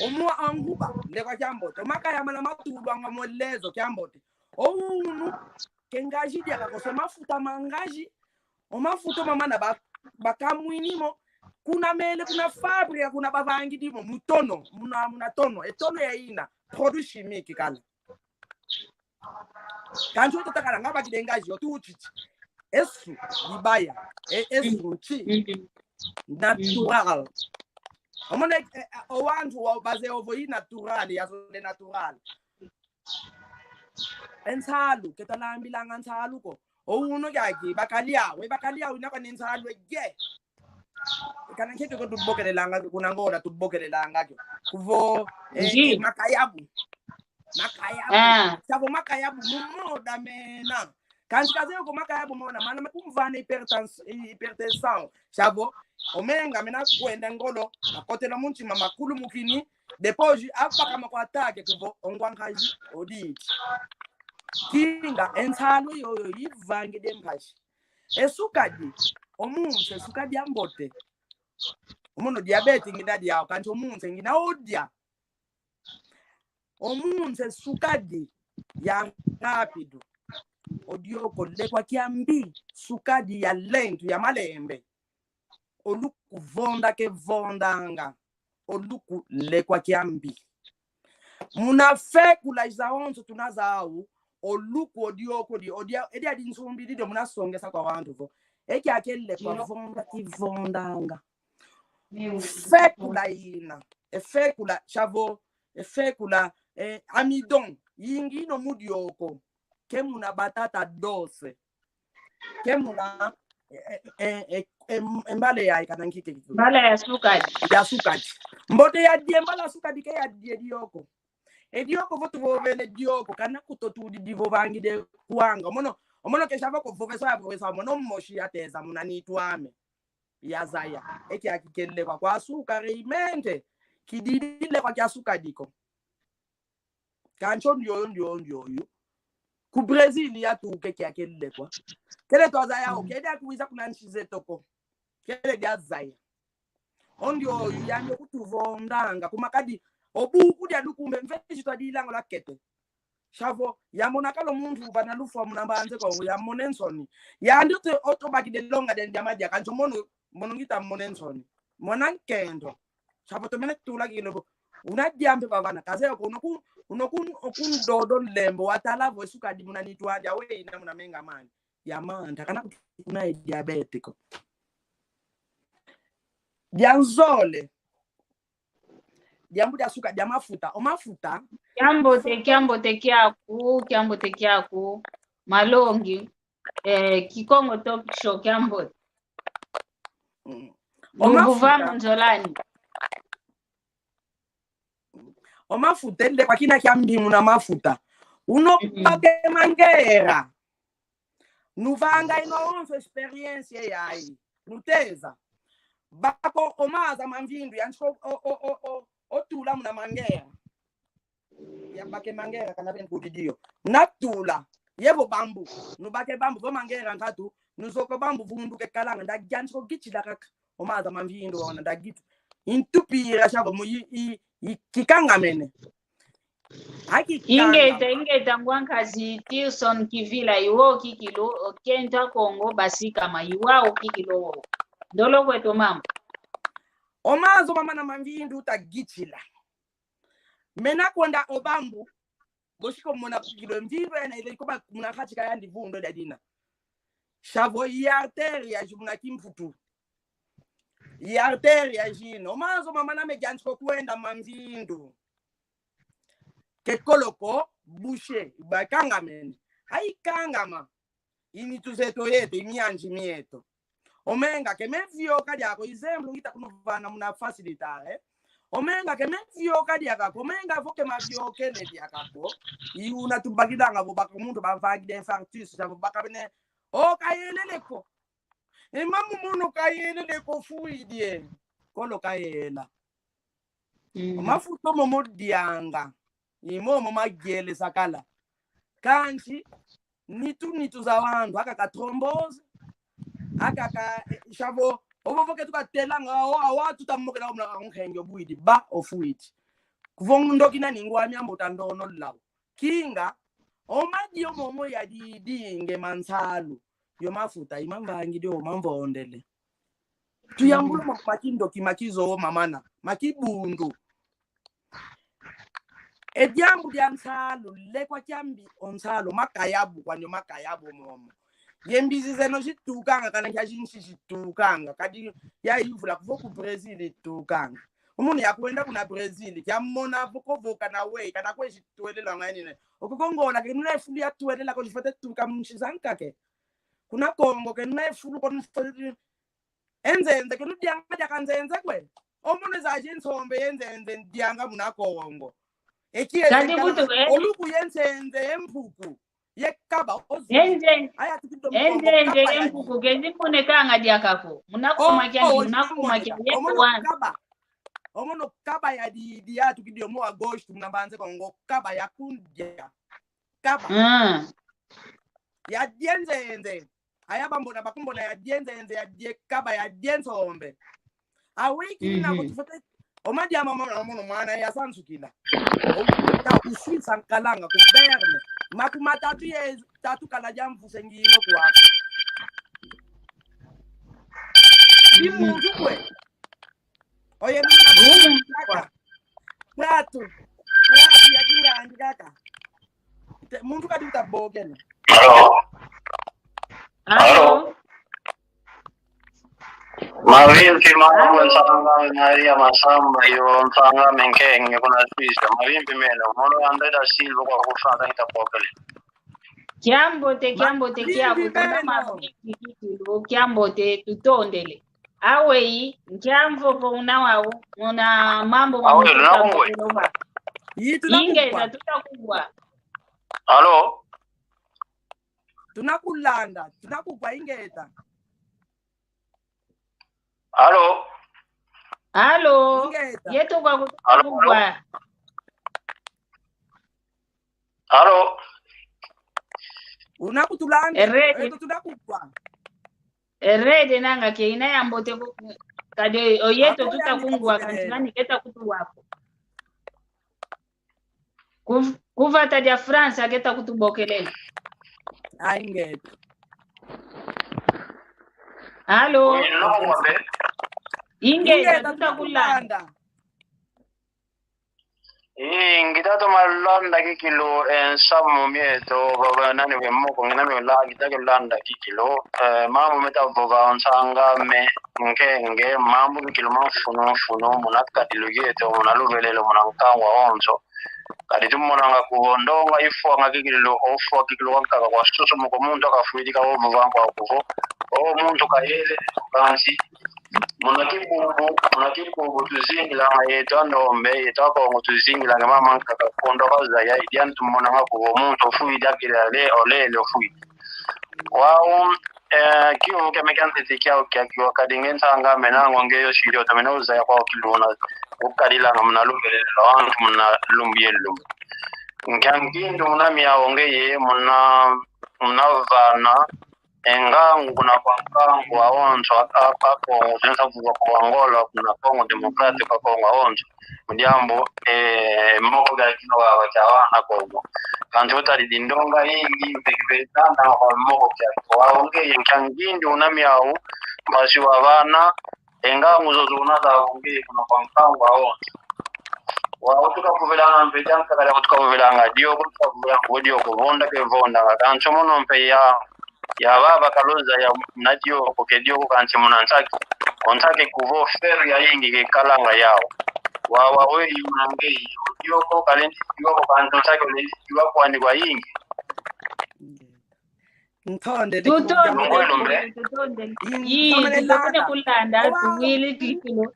O mwa, o nkuba, lekwa kiambote. O makaya mana matulwanga mu lezo kiambote. O unu, ke ngazi diaka ko, se mafuta ma ngazi. O mafuta mamana ba, bakamwini mo. Kuna mele, kuna fábrica, kuna bavangidi mo. Mu tono, muna, muna tono. E tono ya ina, produit chimique kala. Kanti oto takala nga bakidi e ngazi yo tutiti. Esu, dibaya. E, esu, nti. Natural. Omona, e, e, o wantu wa baze ovo i natural, ya zole natural. E nsalu, ke twalambilanga nsalu ko. O uno kiaki, bakali awe, bakali awe, inakwa ni nsalu ege. Kana nkeke ko tubokelelanga, kuna Ngola tubokelelanga kio. Kuvo, eh, eh, makayabu. Makayabu. Ah. Savo makayabu, mumoda mena. Kansi kazeye ko makayabu mona, mana makumvana hypertens-, hypertension. Savo, omenga mena kwenda ngolo, makotela mu ntima makulu mukini, depois, apaka makwatake kuvo, ongwa nkazi, odi. Kinga, e nsalu yoyo, ivangide mpasi. E sukadi, o munsi, e sukadi ambote. Omono diabete ngina diau, kansi o munsi ngina odia. O munsi sukadi ya rápido. O dioko lekwa kiambi, sukadi ya lento, ya malembe. O luku vonda ke vondanga. O luku lekwa kiambi. Muna fekula izawonso tuna zau, o luku o dioko di, o dia, e dia di nsumbi di dio muna songesa kwa wantu vo. E kiaki lekwa vonda ki vondanga. Fekula ina, e fekula, savo, e fekula, eh, amidon, yingi ino mu dioko, ke muna batata doce, ke muna, eh, eh, eh, eh, mbala ya ikana nkike kitu. Mbala ya sukadi. Ya sukadi. Mbote ya die mbala sukadi ke ya die dioko. E dioko vo tuvovele dioko, kana kuto tudi divovangide kwanga. Omono, omono ke savo ko vovesa ya vovesa, omono mosi ya teza muna nitu ame. Ya zaya, e kiaki kelekwa kwa suka reimente, kididi lekwa kia sukadi ko. Kansi o ndioyo, ndioyo, ndioyo. Ku Brazil ya tuka e kiaki kelekwa. Kele twazaya, mm, o kele dia kuiza kuna nsi zeto ko. Kele dia zaya. O ndioyo, yandi kutuvondanga, kuma kadi, o buku dia lukumbe, mfesi twadilanga lwakete. Savo, yamona kala o muntu uvana lufwa muna mbanza Kongo, yamona e nsoni. Yandi oto, oto bakide longa dia, dia madia, kansi mono, mono ngita mona e nsoni. Mona nkento. Savo tomene tula kile ko. Una diambe bavana, kazeye ko uno ku, uno ku, okundodo lembo, watala vo e sukadi muna nitu andi, awe ina muna menga mandi. Ya manta, kana kutuna e diabete ko. Dia nzole. Diambu dia suka, dia mafuta. O mafuta. Kiambote, kiambote kiaku, kiambote kiaku. Malongi, eh, Kikongo Talk Show, kiambote. Mm. O mafuta. Lubuva munzolani. O mafuta, ende kwa kina kiambi muna mafuta. Uno, mm, bake mangera. Nuvanga ino onso experiência yayi. Nuteza. Baka o maza ma mvindu, yansi o, o, o, o, o, otula muna mangera. Ya bake mangera kana ben kudidio. Natula. Yevo bambu. Nubake bambu, vo mangera nkatu. Nuzoko bambu vundu ke kalanga. Nda yansi o gitila kaka. O maza ma mvindu ona nda gitu. Intupira savo mu i, i, i, kikangamene. Ingeta, ingeta ngwa nkazi Tilson Kivila, iwo kikilu, o kento a Kongo basikama, iwau kikilu wo. Ndolo kweto mama. O mazo mamana ma mvindu utagitila. Mena kwenda o bambu, bosi ko mona kikilu mvindu ena ile ikoba muna kati ka yandi vundo dia dina. Savo i artéria zi muna kimputu. I artéria zina. O mazo mamana me yansi ko kwenda ma mvindu. Ke kolo ko, bouché, bakangamene. Ai kangama. I nitu zeto yeto, i mianzi mieto. Omenga ke mevioka diaka ko, exemplo ngita kunuvana muna facilitar, eh? Omenga ke mevioka diaka ko, omenga vo ke maviokele diaka ko. I una tubakidanga vo baka muntu bavakide infarctus, savo baka bene. O kayelele ko. E mamu mono kayelele ko fuidi e. Kolo kayela. Mm. O mafuta momo dianga. I momo magiele sakala. Kansi, nitu, nitu za wantu, aka ka trombose, aka ka, eh, savo, ovo vo ke tukatelanga, o, awa tutamokela omuna ka nkenge obuidi, ba ofuidi. Kuvo ndoki na ningwa miambo tandono lau. Kinga, o madio momo yadidinge ma nsalu, yo mafuta, i mamvangidi o mamvondele. Tuyambula ma, ma kindoki, ma kizo, mamana, ma kibundu. E diambu dia nsalu, lekwa kiambi o nsalu, makayabu, kwani o makayabu momo. Ye mbizi zeno zitukanga, kana kia zinsi zitukanga, kadi ya ivula kuvo ku Brazil itukanga. Omono yakwenda kuna Brazil, kiamona vokovoka na we, kana kwe si twelela ngani ne. Oko ku Angola, ke nuna e fulu ya twelela ko, si fwete tuka mu nsi zankaka. Kuna Kongo, ke nuna e fulu ko, nuna fwete e nzenze, ke nudianga diaka nzenze kwe. Omono zazi e nsombe ye nzenze ndianga muna Kongo. Eki ye kadi zenkala kutu, eh? Oluku ye nzenze ye mpuku. Ye kaba, ozu. Enze-, aya tukidi mu Kongo, enzenze kaba ye ya mpuku, kezi monekanga diaka ko. Muna kuma kia, oh, muna kuma kia, ye omono kwa kaba. Omono kaba ya di, di ya tukidi omo à gauche, muna Mbanza Kongo, kaba ya kundia. Kaba. Mm. Ya dienzenze. Aya bambona bakumbona ya dienzenze, ya die kaba, ya diensombe. Awiki na kuti fote. Oma dia mama na mono mwana ya sansukila. O, ta usi sankalanga ku Berne. Makumatatu ye tatu kala dia mvuse ngino kwako. Di muntu kwe. Oye muna kaka. Bwatu. Bwatu ya kingandi kaka. Te, muntu kadi utabokela. Alo? Alo? Alo? Mavimpi mama, nsanga Maria Masamba yo, nsanga Menkenge kuna Suisse. Mavimpi meno, mono André da Silva kwa ku France, ngitabokele. Kiambote, kiambote, kiaku, mavimpi meno. Mavimpi kikilu, kiambote, tutondele. Aweyi, nkia mvovo una wau, una mambu ma... Awe, mutuka luna kungwe. Ingeta, tutakugwa. Alo? Tunakulanda, tunakugwa ingeta. Alo? Alo? Ingeta. Yeto kwa kutakugwa. Alo? Alo? Unakutulanda, eto tunakugwa. Erede nanga ke ina yambote ko, kadi oyeto tutakungwa kansi nani keta kutuwako. Kuv-, kuvata dia France keta kutubokelela. Aingeto. Alo? Ingeta, tutakulanda. Ii, ngita toma landa kikilu, eh, nsamu mieto, baba nani we moko, ngina mi la, ngita ke landa kikilu, eh, mambu meta vova nsanga me, nkenge, mambu kikilu ma mfunu mfunu, muna kadilu kieto, muna luvelelo, muna nkangu awonso. Kadi tumonanga kuvo ndonga ifwanga kikilu, ofwa kikilu wankaka kwa susu muko muntu akafwidi ka ovova nkwa kuvo. O muntu kayele, kansi. Muna kibubu, muna kibubu tuzingilanga yeto andombe, yeto akongo tuzingilanga mama nkaka kondo kazaya, idi antu monanga kuvo muntu ofwidi akila le, olele ofwidi. Wau, eh, kiuvu kiame kiantete kiau kiakiwa kadi nge nsanga mena ngo nge yo sidi oto mena uzaya kwau kiluna. Ukadilanga muna luvelelo, antu muna lumbu ye lumbu. Nkia ngindu muna miau ngeye, muna, muna vana, e ngangu kuna kwa nkangu awonso, a, a, a Kongo, sensa vuva kwa Angola, kuna Congo Democrático, kwa Congo awonso. Mu diambu, eh, moko ga kino wa, wa kia wana Kongo. Kansi utadi di ndonga ingi, mpeke pe tanda kwa moko kia. Wau ngeye nkia ngindu muna miau, mpasi wa vana, e ngangu zozo una za unge kuna kwa nkangu awonso. Wau tukavuvilanga mpe diankaka diaku tukavuvilanga dioko, tukavuvilanga dioko, vonda ke vonda, kansi mono mpe ya, ya baba kaluza ya na dioko, ke dioko kansi muna nsaki. O nsaki kuvo feru ya ingi ke kalanga yau. Wau, wau, we, muna nge, dioko, kalendi dioko, kansi nsaki, olendi dioko, kwandi kwa ingi. Ntonde, tutondele, tutondele. Ii, tutondele kulanda, tuwili kikilu.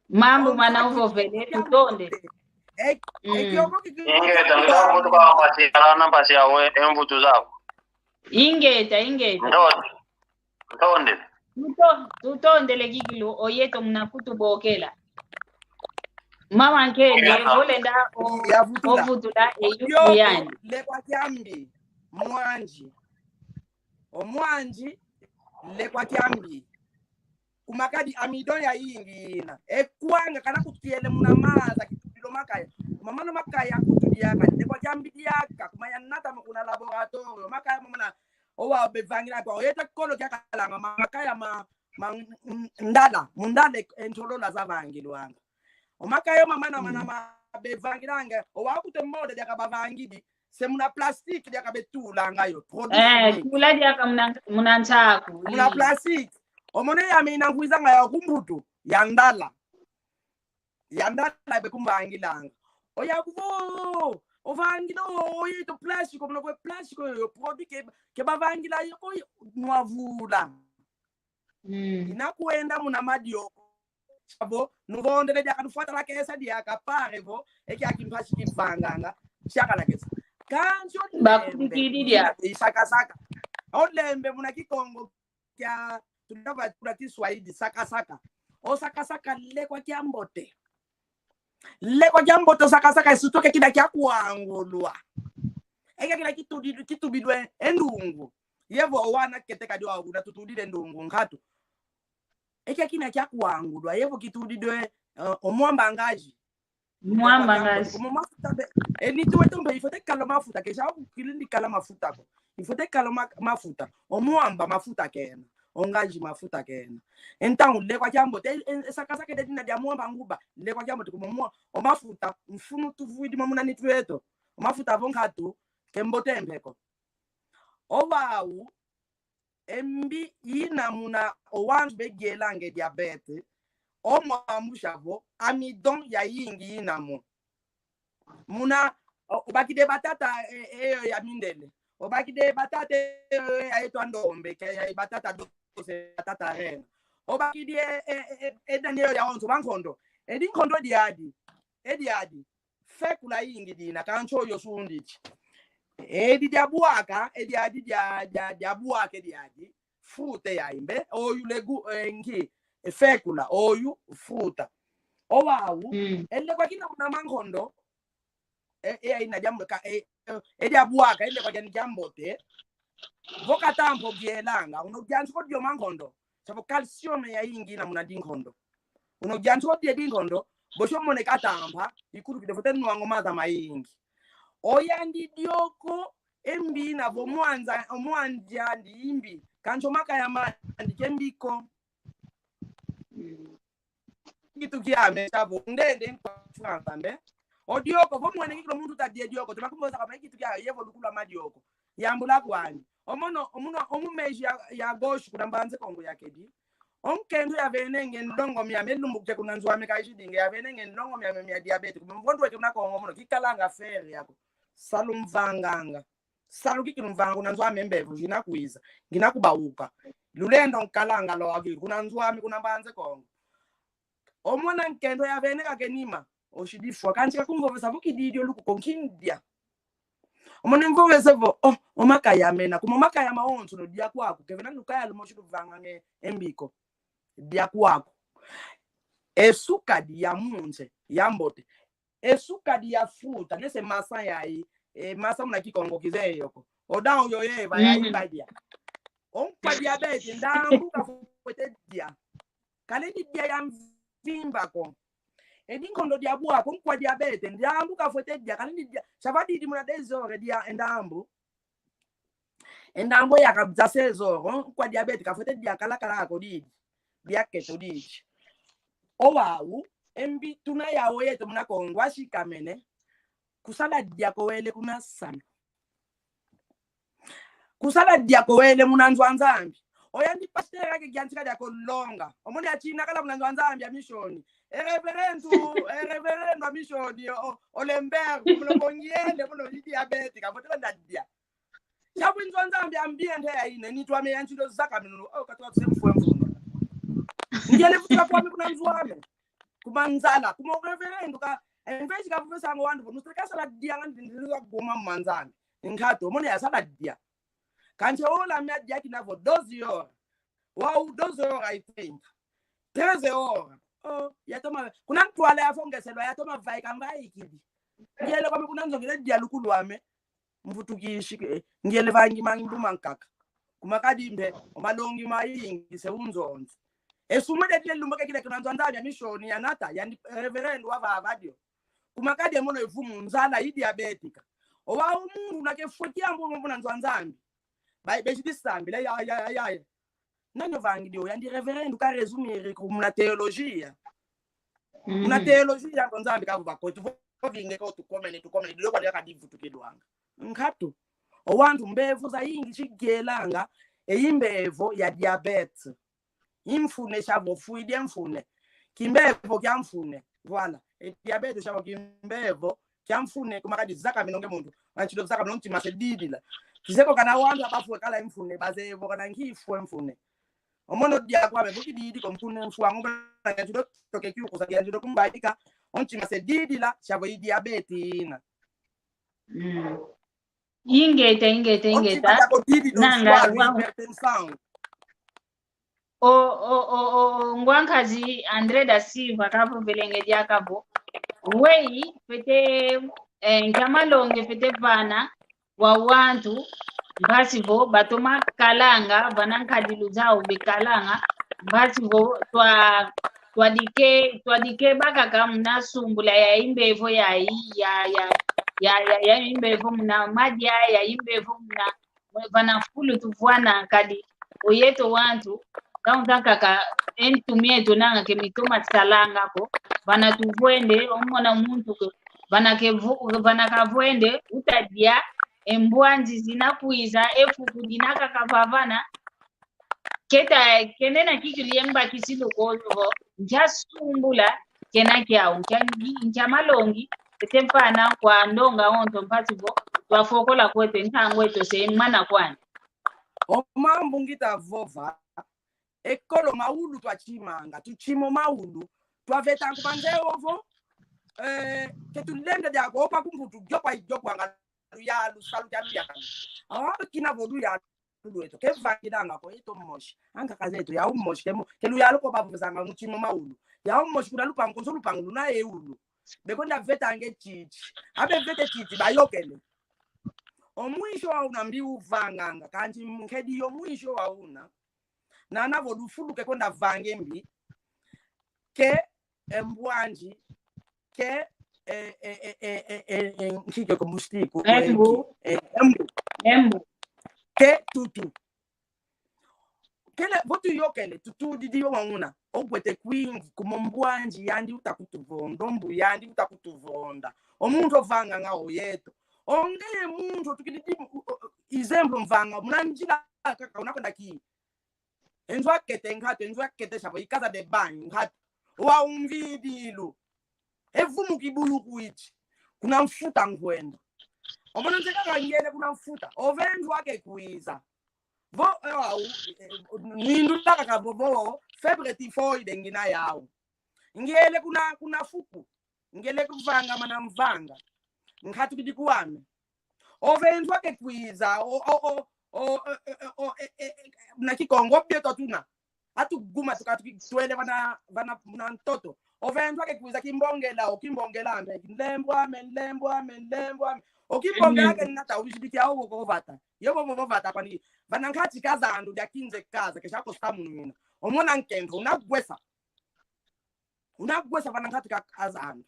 Mambu mana uvovele, tutondele. Ingeta, ngita kutuka mpasi, alana mpasi awe, e mvutu zaku. Ingeta, ingeta. Ntonde. Ntonde. Tuto-, tutondele kikilu, oyeto muna kutubokela. Mama nkenge, volenda o-, ovutula e yuku yandi. Lekwa kiambi, mwanji. O mwanji, lekwa kiambi. Kuma kadi amidon ya ingi ina. E kwanga kana kutiele muna maza kitudilo makaya. Kuma mano makaya kutudiaka. Lekwa kiambi diaka. Kuma yanata mo kuna laboratório. Makaya mo muna owa bevangila kwa. Oyeta kolo kia kalanga. Makaya ma, ma, m-, ndala. Mundala e ntolola zavangilwanga. O makaya o mamana mana ma bevangilanga, o wakute moda diaka bavangidi, se muna plastique diaka betulanga yo, produit chimique. Eh, tula diaka muna, muna nsaku. Muna plastique. O mono yame ina nkwizanga ya kumbutu, ya ndala. Yanda na be kumvangilanga. Oya kuvo, ovangila o, oyeto plástico, muna kwe plástico yo, produit ke, ke bavangila yo ko nwavula. Mm. Ina kwenda muna madioko. Savo, nuvondele diaka nufuata lakesa diaka pare vo, eki aki mpasi kivanganga, siaka lakesa. Kansi olembe, bakukidi dia. Isakasaka. Olembe muna Kikongo kia, tunava kula Kiswahili, sakasaka. O sakasaka lekwa kiambote. Lekwa kiambote o sakasaka, esutoke kina kiakwangulwa. Eke kina kitudi-, kitubidwe e ndungu. Yevo owana kete kadi wa kuna tutudile ndungu nkatu. Eke kina kiakwangulwa, yevo kitudidwe, eh, o mwamba ngazi. Mwamba ngazi. Komo mafuta be, e nitu weto mpe il faut te kala mafuta, ke sa ukilindi kala mafuta ko. Il faut te kala ma-, mafuta. O mwamba mafuta kena. O ngazi mafuta kena. Então, lekwa kiambote, e, e, sakasaka ede dina dia mwamba nguba. Lekwa kiambote komo mwa-, o mafuta, mfunu tuvwidi mo muna nitu yeto. O mafuta vo nkatu, ke mbote mpe ko. Owau, e mbi ina muna o wantu begielanga e diabete, o mwambu savo, amidon yayingi ina mo. Muna, o, obakidi e batata, e, eyo ya mindele. Obakidi e batata, e, eyo ya etwa ndombe, ke ya e batata dose, batata rena. Obakidi e, e, e, e, e dani eyo ya onso, bankondo. E dinkondo diadi, e diadi. Fekula yingi dina, kansi oyo sundidi. Edi diabwaka, edi adi dia, dia, diabwaka edi adi. Fruta ya imbe, oyu legu, eh, nki, e fekula, oyu fruta. Owau, mm, e lekwa kina muna mankondo, e, e, ina diambuka, e, e, e diabwaka, e lekwa diani diambote. Vo katampa ogielanga, uno giansi ko dio mankondo. Savo calcium yayingi ina muna dinkondo. Uno giansi ko die dinkondo, bosi omone katampa, ikulu kide fote nwanga o maza mayingi. Oyandi dioko, e mbi ina vo mwanza, mwanjandi imbi, kansi o makaya mandi ke mbi ko. Kitu kiame, savo, ndende nkwa Fransa mbe. O dioko, vo mwene kikilo muntu ta die dioko, tuma kumboza kama kitu kia, yevo lukula madioko. Yambula kwani. Omono, omuno, omu meji ya, ya gauche kuna Mbanza Kongo yakedi. O nkento yavenenge ndongo miame lumbu ke kuna nzo ame kaishidinge, yavenenge ndongo miame mia diabete. Kuma mvondo weke kuna Kongo mono, kikalanga fer yako. Salu mvanganga. Salu kiki lumvanga kuna nzo ame mbevo, ngina kwiza. Ngina kubauka. Lulendo nkalanga lwaki, kuna nzo ame kuna Mbanza Kongo. Omona nkento yavene kake nima, oshidi fwa, kansi kakumvovesa vo kididi o luku ko nki ndia. Omona mvovese vo, oh, o makaya mena, kuma o makaya mawonso no dia kwaku, kevena lukaya lumosi luvanganga e mbi ko. Dia kwaku. E suka dia munse, yambote. E suka dia fruta, nese maçã yayi, e maçã muna Kikongo kize yoko. O dau yo yeva, mm, yayi badia. O nkwa diabete, ndambu kafwete dia. Kalendi dia ya mvimba ko. E dinkondo diabwaka, o nkwa diabete, ndambu kafwete dia, kalendi dia. Sava didi muna deux heures dia e ndambu. E ndambu ya kabza seize heures, o nkwa diabete, kafwete dia kalakala ko didi. Dia keto didi. Owau, e mbi tuna yau yeto muna Kongo, asikamene. Kusala dia ko wele kuna salu. Kusala dia ko wele muna nzo a Nzambi. Oyandi pasteur ake giantika dia ko longa. Omoni achina kala muna nzo a Nzambi a misioni. E reverendo, e reverendo a misioni, o, o Lembert, muno kongiende, muno i diabética, muno tenda dia. Sabu nzo a Nzambi ambiente ya ine, ni twame ya ntilo zaka minuno, o katwa tuse mfwe mfuno. Ngele futika kwame kuna nzo ame. Kuma nzala, kuma o reverendo ka, en vez ka vuvesa ngo wandu, vo, nuseka sala dia nga ndi, ndi, ndi, goma mwa Nzambi. Nkatu, omoni yasala dia. Kansi ola mia dia kina vo doze horas. Wau doze horas e trinta. Treze horas. Oh, yatoma, kuna ntwala yafo ngeselwa, yatoma vaika mvaikidi. Ngele kwame kuna nzongele dia lukulu ame. Mvutukisi, eh, ngele vangi mangi mbuma nkaka. Kuma kadi mpe, o malongi mayingi se unzonzi. E sumu dia dia lumbu ke kile kuna nzo a Nzambi a misioni yanata, yandi reverendo wavava dio. Kuma kadi e mono e vumu nzala i diabética. Owau muntu una ke fweti ambu muna nzo a Nzambi. Bai, besi disambila, ya, ya, ya, ya. Nani ovangi dio, yandi reverendo ka resumir ko muna teologia. Muna teologia ko Nzambi kavuva ko, tuvo vinge ko tukomene, tukomene, dio kwa dia kadi vutukilwanga. Nkatu. O wantu mbevo zayingi zigelanga, e i mbevo ya diabete. I mfune savo fwidi e mfune. Kimbevo kia mfune. Voilà. E diabete siavo kimbevo kia mfune, kuma kadi zaka minonge muntu. Anchilo zaka minonge ntima se didila. Kizeko kana wantu abafwe kala mfune, bazevo kana nkifwe mfune. Omono dia kwame, buki didi ko mfune mfwango, bana nchilo toke kiukusa, kia nchilo kumbaika, o ntima se didila, siavo i diabete ina. Mm. Ingeta, ingeta, ingeta. Nanga, wa- o, o, o, o, ngwa nkazi André da Silva kavovele nge diaka vo: Weyi, fwete, eh, nkia malongi fwete vana kwa wantu, mpasi vo batoma kalanga, vana nkadilu zau bekalanga, mpasi vo twa, twadike, twadikeba kaka muna sumbula ya imbevo ya, ya, ya, ya, ya, ya imbevo muna madia, ya imbevo muna, vana fulu tuvwana, kadi oyeto wantu, kaunta kaka e ntu mieto nanga ke mitoma salanga ko, vana tuvwende, omona muntu ko, vana ke vu-, vana kavwende, uta dia, e mbwanji zina kwiza, e fuku dina kaka vavana, keta, kena na kikilu ye mbakisilu ko vo, nkia sumbula, kena kiau, nkia, nkia malongi, fwete vana kwa ndonga onto mpasi vo, twafokola kweto, ntangu eto se mana kwani. O mambu ngita vova, ekolo maulu twachimanga, tuchima o maulu, twaveta nkubanze ovo, eh, ke tulenda diako, opa kumputu, gyopa, gyopa nga luyalu, salu kia luyalu. Awa, kina vo luyalu lweto, ke vangilanga ko, eto mosi. Ankaka zeto, yau mosi, ke mo-, ke luyalu ko bavuzanga muchima o maulu. Yau mosi kuna lupangu, konso lupangu luna e ulu. Bekwenda veta nge titi. Abe vete titi, bayokele. O mwisho wa una mbi uvanganga, kanti nkedi yo mwisho wa una. Nana vo lufulu ke kwenda vange mbi. Ke e mbwanji, ke, eh, eh, nkike ko mustiku, eh, embu. Ki-, eh, embu. Embu. Ke tutu. Kele, vo tuyokele, tutu didi yo wanguna. Ogwete kwingi, kuma mbwanji yandi uta kutuvonda, mbu yandi uta kutuvonda. O muntu ovanganga oyeto. Ongeye muntu otukidi di, u-, u-, exemplo mvanga, muna njila kaka, unakwenda ki. Enzo akete nkatu, enzo akete siavo, i casa de banho nkatu. Wa umvidilu. Evumu kibulu kwiti. Kuna mfuta nkwenda. Omono nze kaka ngele kuna mfuta. Ove enzo ake kwiza. Vo, eh, wa, u-, eh, nindu laka ka vo, vo, fièvre typhoïde ngina yau. Ngele kuna, kuna fuku. Ngele kuvanga mana mvanga. Nkatu kidi kwame. Ove enzo ake kwiza, o, o, o, o, e, e, e, o, e, e, e, na Kikongo, bieto tuna. Atu guma tuka tuki-, twele vana, vana, na ntoto. Ove enzo ake kwiza kimbongela, o kimbongela ambe, nlembo ame, nlembo ame, nlembo ame. O kimbongela ake nata, ujibikia o ko vata. Yo bo bo vata kwani. Vana nkati ka zandu dia kinze kaza, ke sako samunina. Omona nkento, unagwesa. Unagwesa vana nkati ka, ka zandu.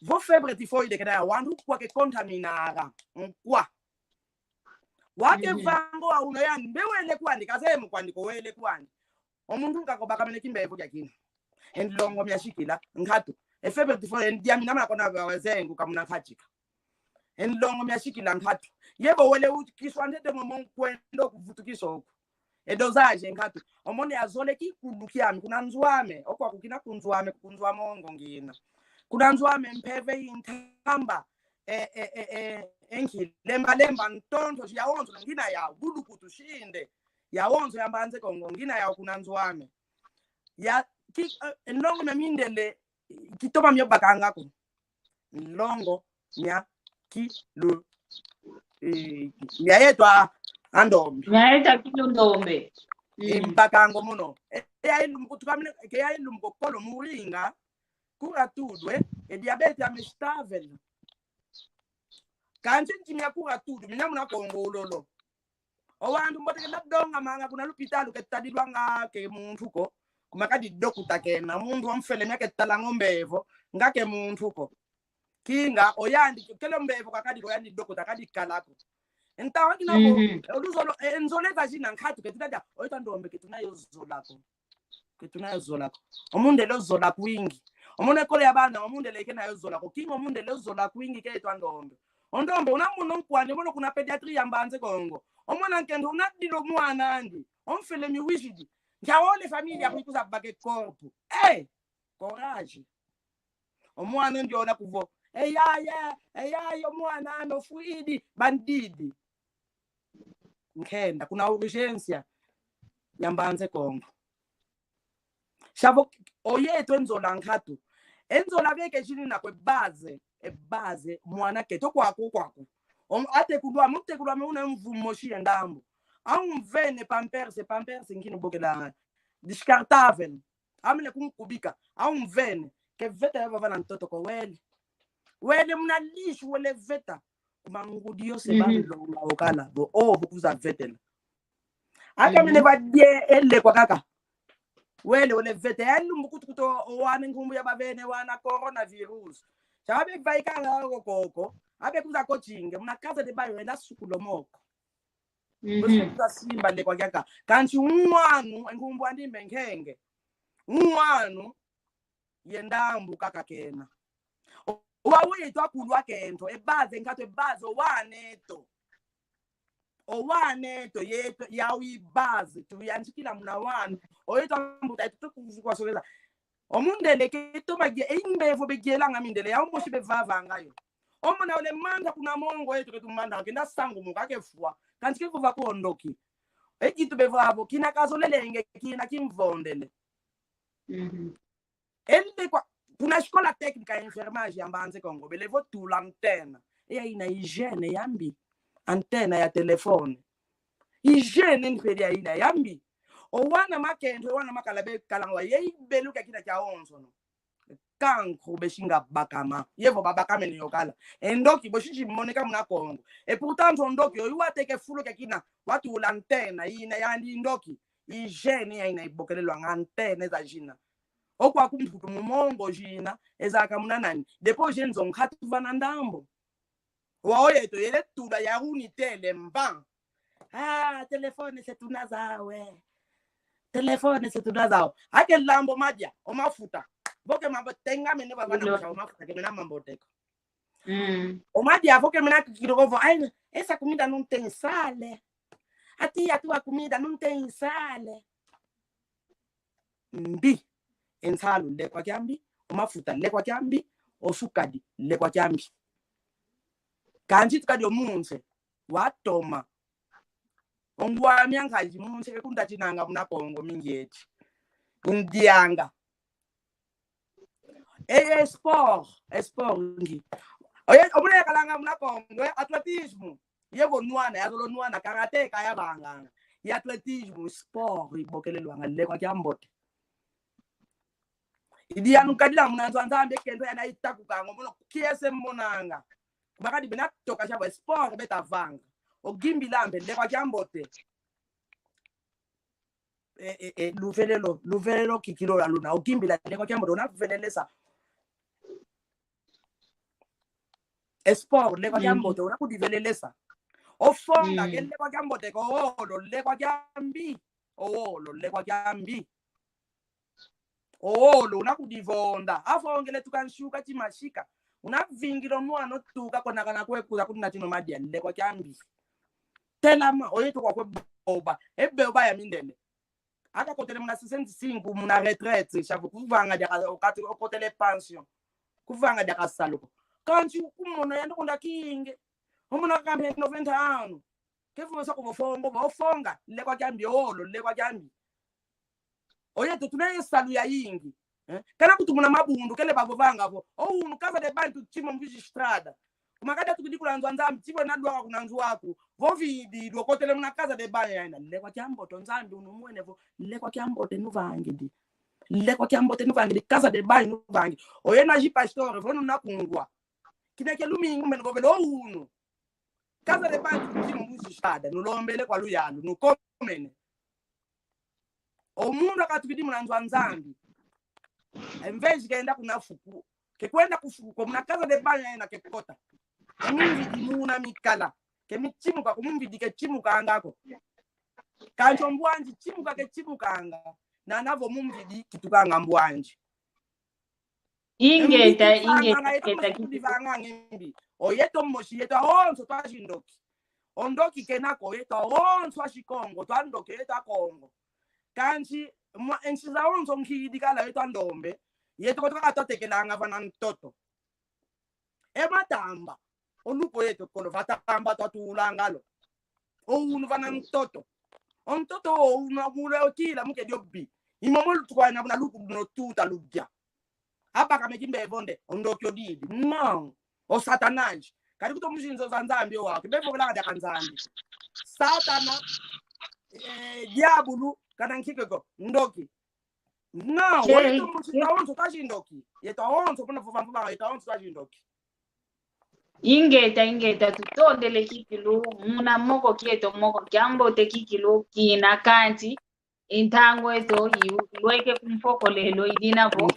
Vo fièvre typhoïde kena ya wandu kwa ke contaminara. Nkwa. Wake vango wa una yani, mbe wele kwandi, kazemu kwandi ko wele kwandi. O muntu nkako bakamene kimbevo kia kina. E nlongo miasikila, nkatu. E fièvre typhoïde, e diamina mana kona wa zengu kamuna nkachika. E nlongo miasikila nkatu. Yebo wele utikiswa ntete mo nkwendo kuvutukisa oku. E dosage nkatu. Omone azole kikulu kiame, kuna nzo ame, okwa kukina ku nzo ame, ku nzo ame ongo ngina. Kuna nzo ame mpeve intamba, e, e, e, e, enki, lemba, lemba, ntonto, yawonso, ngina yau, bulukutu, sinde, yawonso, ya Mbanza Kongo, ngina yau kuna nzo ame. Ya, ki, e, nlongo mia mindele, kitoma mio bakanga ko. Nlongo mia kilu, eh, mia yeto a ndombe. Mia yeto a kilu ndombe. Mm. Mbakango mono. E, e, ya ilumbu kutukamine, ke ya ilumbu kokolo muringa, kura tudwe, e diabete ame stavel. Kanti nti mia kura tudu, mina muna Kongo ulolo. O wantu mbote kena donga manga kuna lupitalu ke tadilwanga ke muntu ko. Kuma kadi dokuta kena, muntu wa mfele mia ke talanga o mbevo, nga ke muntu ko. Kinga, oyandi, kele mbevo kakadi ko yandi dokuta kadi kala ko. Nta wadi na ko, mhm, oluzolo, e, nzoleza zina nkatu ke tunadia, oita ndombe ke tunayo zola ko. Ke tunayo zola ko. O mundele ozola kwingi. Omone kole ya bana, o mundele kena yo zola ko. Kinga o mundele ozola kwingi ke twa ndombe. O ndombe, una mono nkwandi, mono kuna pédiatrie ya Mbanza Kongo. Omona nkento, una dilo mwana andi. O mfele mi wizidi. Nkia ole famille ya kuikuza bake corpo. Eh! Courage. Omwana ndiona kuvo. Eyaye, eyaye, omwana ano fwidi, bandidi. Nkenda, kuna urgência ya Mbanza Kongo. Shavo, oyeto e nzola nkatu. E nzola veke jini na kwe base, e base, mwana keto kwaku, kwaku. Om-, ate kudwa, mute kudwa me una mvu moshi ya ndambu. Au mvene pampers, pampers nkini bokela descartável. Amene kunkubika, au mvene. Ke veta ya vava na ntoto ko wele. Wele muna lishu wele veta. Kuma ngudi yose ba milonga okala. Vo, oh, vo kuza vetela. Aka mene va die ele kwa kaka. Wele, wele vete. Elu mbukutu kuto wane nkumbu ya bavene wana coronavirus. Chabe vaikanga oko koko. Abe kuza kochinge. Muna casa de banho ena sukulo moko. Bosi kuza simba le kwa kiaka. Kansi unwanu, nkumbu andi mengenge. Unwanu, ye ndambu kaka kena. Owa weto akulwa kento, e base nkatu e base, owaneto. Owaneto, yeto, yawi base, tuyanjikila muna wanu. Oyeto ambuta, yeto tukuzukwa sogeza. Omundele ke toma ge, e imbevo begelanga mindele, ya omosi bevavanga yo. Omona ole manda kuna mongo yeto ke tumanda, kenda sangu muka kefwa. Kansi kevova kondoki. E kitu bevavo, kina kazolelenge, kina kimvondele. Ele kwa, kuna escola técnica ya enfermagem ya Mbanza Kongo, bele vo tula antena. E aina hygiène ya mbi. Antena ya telefone. Hygiène mpeli aina ya mbi. Owana makento, owana makala bekalanga wa, ye ibeluka kina kia onsono. Cancro besinga bakama. Yevo babakamene yokala. E ndoki bosi zimoneka muna Kongo. E pourtant o ndoki, oyu wateke fulu kia kina, watula antena, ina yandi ndoki. Hygiène ya ina ibokelelwanga antena eza zina. Okwa kumputu mu mongo zina, ezaka muna nani. Depois zenzo nkatu vana ndambu. Wa oyeto yele tula ya unité le mba. Ah, telefone se tuna zau e. Telefone se tuna zau. Ake lambo madia, o mafuta. Vo ke mambo tenga mene bavana kusa o mafuta ke mena mambote ko. O madia vo ke mena kikilo ko vo, ai, essa comida não tem sal. Ati, a tua comida não tem sal. Mbi. E nsalu lekwa kiambi, o mafuta lekwa kiambi, o sukadi lekwa kiambi. Kansi tukadi o munse, watoma. O ngwami a nkazi munse ke kuntatinanga muna Kongo mingi eti. Kundianga. E, e sport, e sport ngi. Oye, omuna yakalanga muna Kongo, e atletismo. Yevo nwana, yazolo nwana, karate kayavanganga. Ye atletismo, sport, ibokelelwanga, lekwa kiambote. Idi yanu kadila muna nzo a Nzambi, kento yana itakukanga, mono kiese monanga. Kuma kadi bena toka savo, sport beta vanga. O gimbila mpe, lekwa kiambote. E, e, e, luvelelo, luvelelo kikilo lwa luna. O gimbila lekwa kiambote, una velelesa. E sport, lekwa kiambote, una kudivelelesa. O fonga, ke lekwa kiambote, ko olo, lekwa kiambi. O olo, lekwa kiambi. O olo, una kudivonda. Afongele tuka nsuka ti masika. Una vingila o mwana tuka konakana kwe kuza kunatino madia, lekwa kiambi. Telama, oyeto kwa kwe boba. E boba ya mindele. Aka kotele muna sesenta e cinco, muna retraite, savo kuvanga diaka, okati, okotele pension. Kuvanga diaka salu ko. Kansi kumona yandi kunda kinge. Omona kampe noventa ano. Kefu masa ko vo fonga, vo fonga, lekwa kiambi, o olo, lekwa kiambi. Oyeto tuna ye salu yayingi. Eh? Kana kutu muna mabundu, kele bavovanga vo. O unu casa de banho timo mviji estrada. Kuma kadi tukidi kula nzo a Nzambi, tivo na lwaka kuna nzo aku. Vo vidi, lwokotele muna casa de banho yaina. Lekwa kiambote o Nzambi, unu mwene vo. Lekwa kiambote nuvangidi. Lekwa kiambote nuvangidi. Casa de banho nuvangidi. Oye na ji pastor, vo nuna kungwa. Kina kia lumingu mene govele o unu. Casa de banho timo mviji estrada. Nulombele kwa luyalu, nukomene. O munu akatukidi muna nzo a Nzambi. Em vez de kenda kuna fuku, ke kwenda ku fuku ko, muna casa de banho yaina ke kota. Mumvidi muna mikala. Ke mitimuka ko, mumvidi ke timukanga ko. Kansi o mbwanji timuka ke timukanga. Nana vo mumvidi kitukanga mbwanji. Ingeta, ingeta, ingeta. Oyeto mosi yeto awonso twazindoki. O ndoki kena ko yeto awonso a Sikongo, twandoki yeto a Kongo. Kansi, mwa, e nsi zawonso nkidi kala yeto a ndombe, Yeto kotoka katotekelanga vana ntoto. E matamba. O luko yeto kolo vatamba twatulanga lo. O unu vana ntoto. O ntoto o unu amule otila muke diobi. Imomo lutukwana muna luku luno tuta ludia. Abaka meki mbevo nde, o ndoki odidi. Não. O Satanás. Kadi kuto muzinzo za Nzambi o waki. Mbevo belanga diaka Nzambi. Satana, eh, diabulu, kana nkikeko, ndoki. Não, yeto musi tawonso twazindoki. Yeto awonso, muna vova mvova, yeto awonso twazindoki. Ingeta, ingeta, tutondele kikilu, muna moko kieto, moko kiambote kikilu, kina kanti, e ntangwa eto, ilweke kumfoko lelo, idina vo,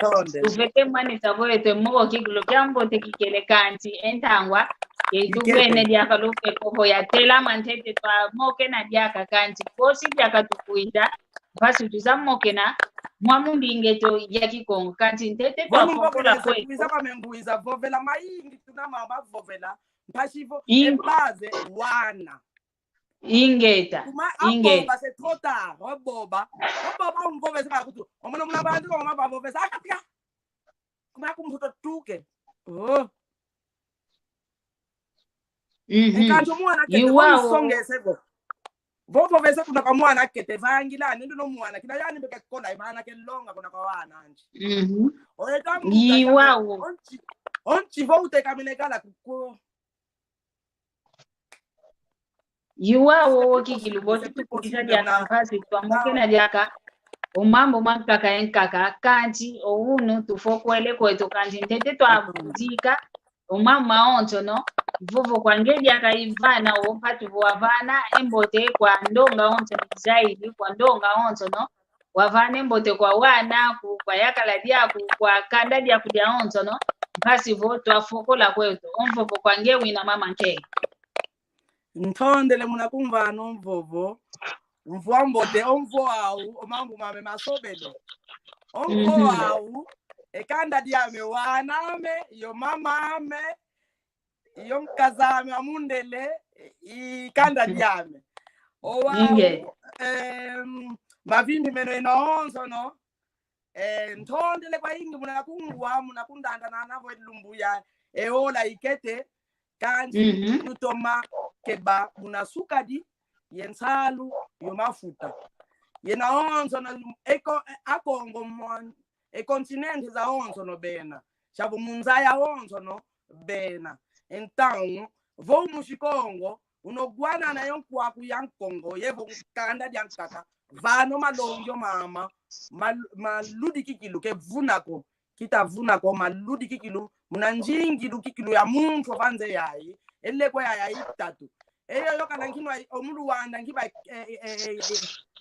tufete mwanisa vo eto, moko kikilu, kiambote kikele kanti, e ntangwa, e tukwene diaka lufeko vo yatelama ntete twamokena diaka kanti, kosi diaka tukwinda, mpasi tuzamokena mwa mundinga eto ya Kikongo. Kanti ntete twafokola kwetu. Vovela mayingi tuna mama vovela. Mpasi vo, e base wana. Ingeta, ingeta. Aboba, c'est trop tard. Aboba. Aboba, umvovesa kakutu. Omono muna bantu, mama bavovesa. Akatika. Kuma kumputo tuke. Oh. Mhm. Enkanto mwana kete, iwa o. Usongese vo. Vovo vese kuna kwa mwana kete, vangila, nendo no mwana, kina yani mbeke kola, imana ke longa kuna kwa wana anji. Mhm. Oye tamu, iwa o. Onchi, onchi vo utekamene kala kuko. Iwa o kikilu bosi tukuliza diaka mpasi twamokena diaka. O mambu mankaka enkaka, kanti, o unu, tufokwele kwetu, kanti, ntete twabudika, o mambu mawonsono, vovo kwa nge diaka ivana, o mpatu vo wavana, e mbote kwa ndonga onsono, zaidi, kwa ndonga onsono, wavana e mbote kwa wana, ku, kwa yakala diaku, kwa kanda diaku diawonsono, mpasi vo twafokola kwetu, o mvovo kwa nge wina mama nke. Ntondele muna kumvana o mvovo. Mvua mbote, o mvovo au, o mambu mame masobele. O mvovo au, e kanda diame, wana ame, yo mama ame, yo nkaza ame amundele, i kanda diame. O wau, em, mavimpi meno ina onsono, Eh, ntondele kwa ingi muna kungwa, muna kundanda nana vo lumbu ya, e ola ikete, kansi tutoma keba muna sukadi, ye nsalu, yo mafuta. Yena onsono, eko, e, Akongo mon, e continente zawonsono bena. Chavo munzaya wonsono bena. Então, vo musi Kongo, uno gwanana yo nkwaku ya Nkongo, yevo kanda dia nkaka, vano malongi o mama, mal-, maludi kikilu, ke vuna ko, kita vuna ko, maludi kikilu, muna nzingilu kikilu ya muntu ovanze yayi, e lekwa yayi itatu. Eyo yo kana nkinwa o mu Luanda nkiba, eh, eh, eh, eh,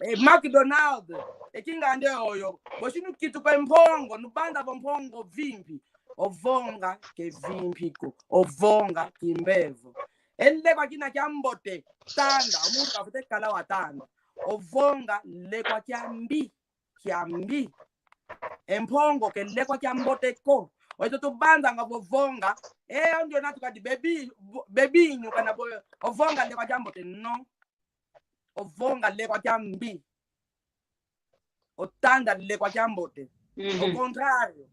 eh, McDonald, e kingande oyo, bosi nukitu kwa mpongo, nubanza vo mpongo vimpi, ovonga ke vimpi ko, ovonga kimbevo. E lekwa kina kia mbote, tanda, omuntu kafute kala wa tanda. Ovonga lekwa kia mbi, kia mbi. E mpongo ke lekwa kia mbote ko. Oito tubanzanga vo vonga, eh, ondio natu kadi bebi, bo-, bebinyu kana vo, ovonga lekwa kia mbote, no. Ovonga lekwa kia mbi. Otanda lekwa kia mbote. Ao contrário.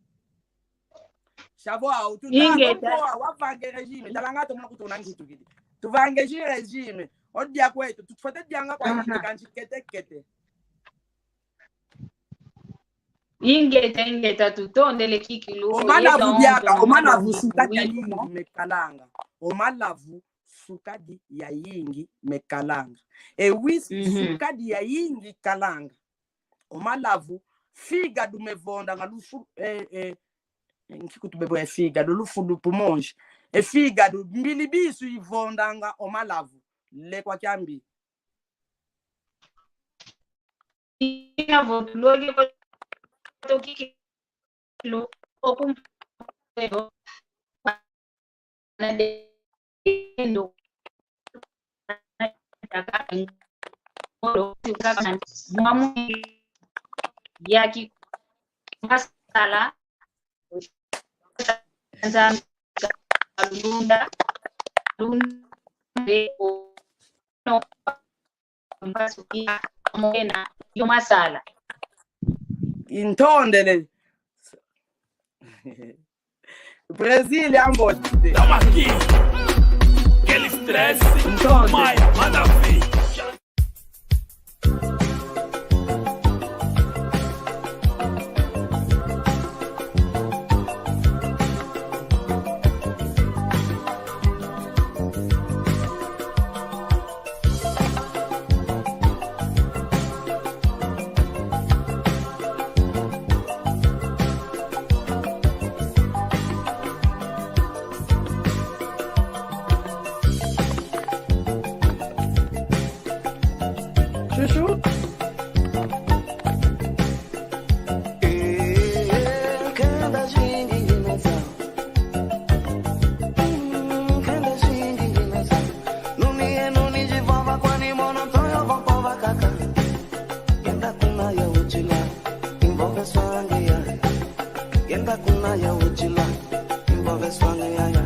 Chavo au, tu ingeta. Tanga, o, wa vange régime. Talanga to muna kutuna nkitu kidi. Tu vange ji régime. O dia kwetu, tu fwete dianga kwa ingi kansi kete kete. Ingeta, ingeta, tutondele kikilu. O malavu diaka, o malavu sukadi ya yingi mekalanga. O malavu sukadi ya yingi mekalanga. E whisky sukadi ya yingi kalanga. O malavu, fígado mevondanga lufu, eh, eh, nki kutu bebo e fígado, lufu, lu pulmões. E fígado, mbili bisu ivondanga o malavu. Lekwa kia mbi. Ina vo tuloge kwa toki kilo okum na dendo. Mwamu yaki masala. Nzambi kalunda, kalunda, no, mpasuki, amwena, yo masala. Intondele. Brasil, ambote. Tamo aqui. Aquele stress. Então, Maia, manda ver. Chuchu. Eh, kanda jingi nginaza. Mm, kanda jingi nginaza. Nuni e nuni jivava kwani mono toyo vovova kaka. Yenda kuna ya uchila. Invoke swange ya. Yenda kuna ya uchila. Invoke swange ya ya.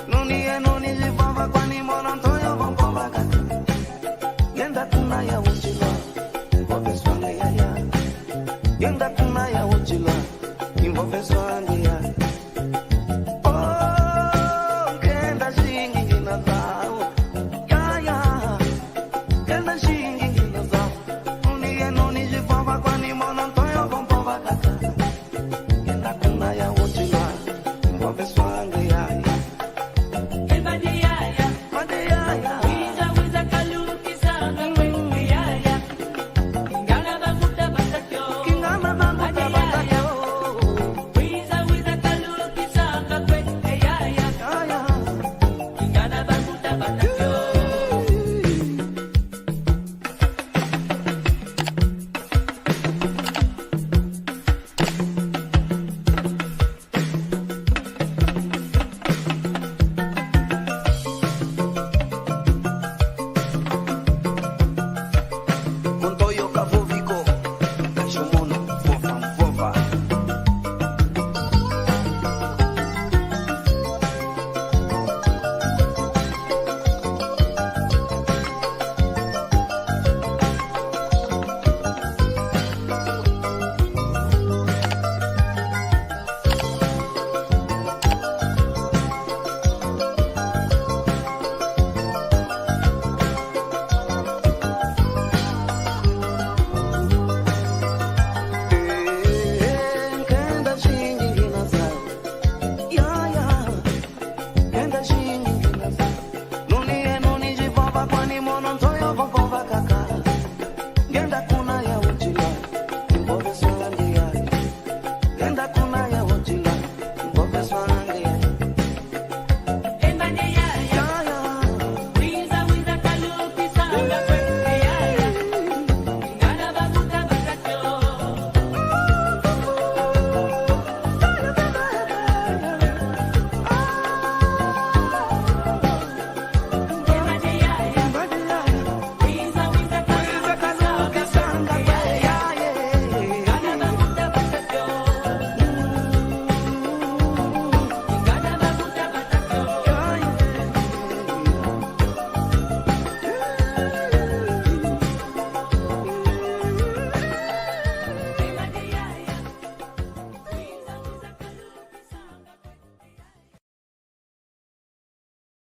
Nuni e nuni jivava kwani mono toyo vovova kaka. Yenda kuna ya uchila. Invoke swange ya ya. Yenda kuna ya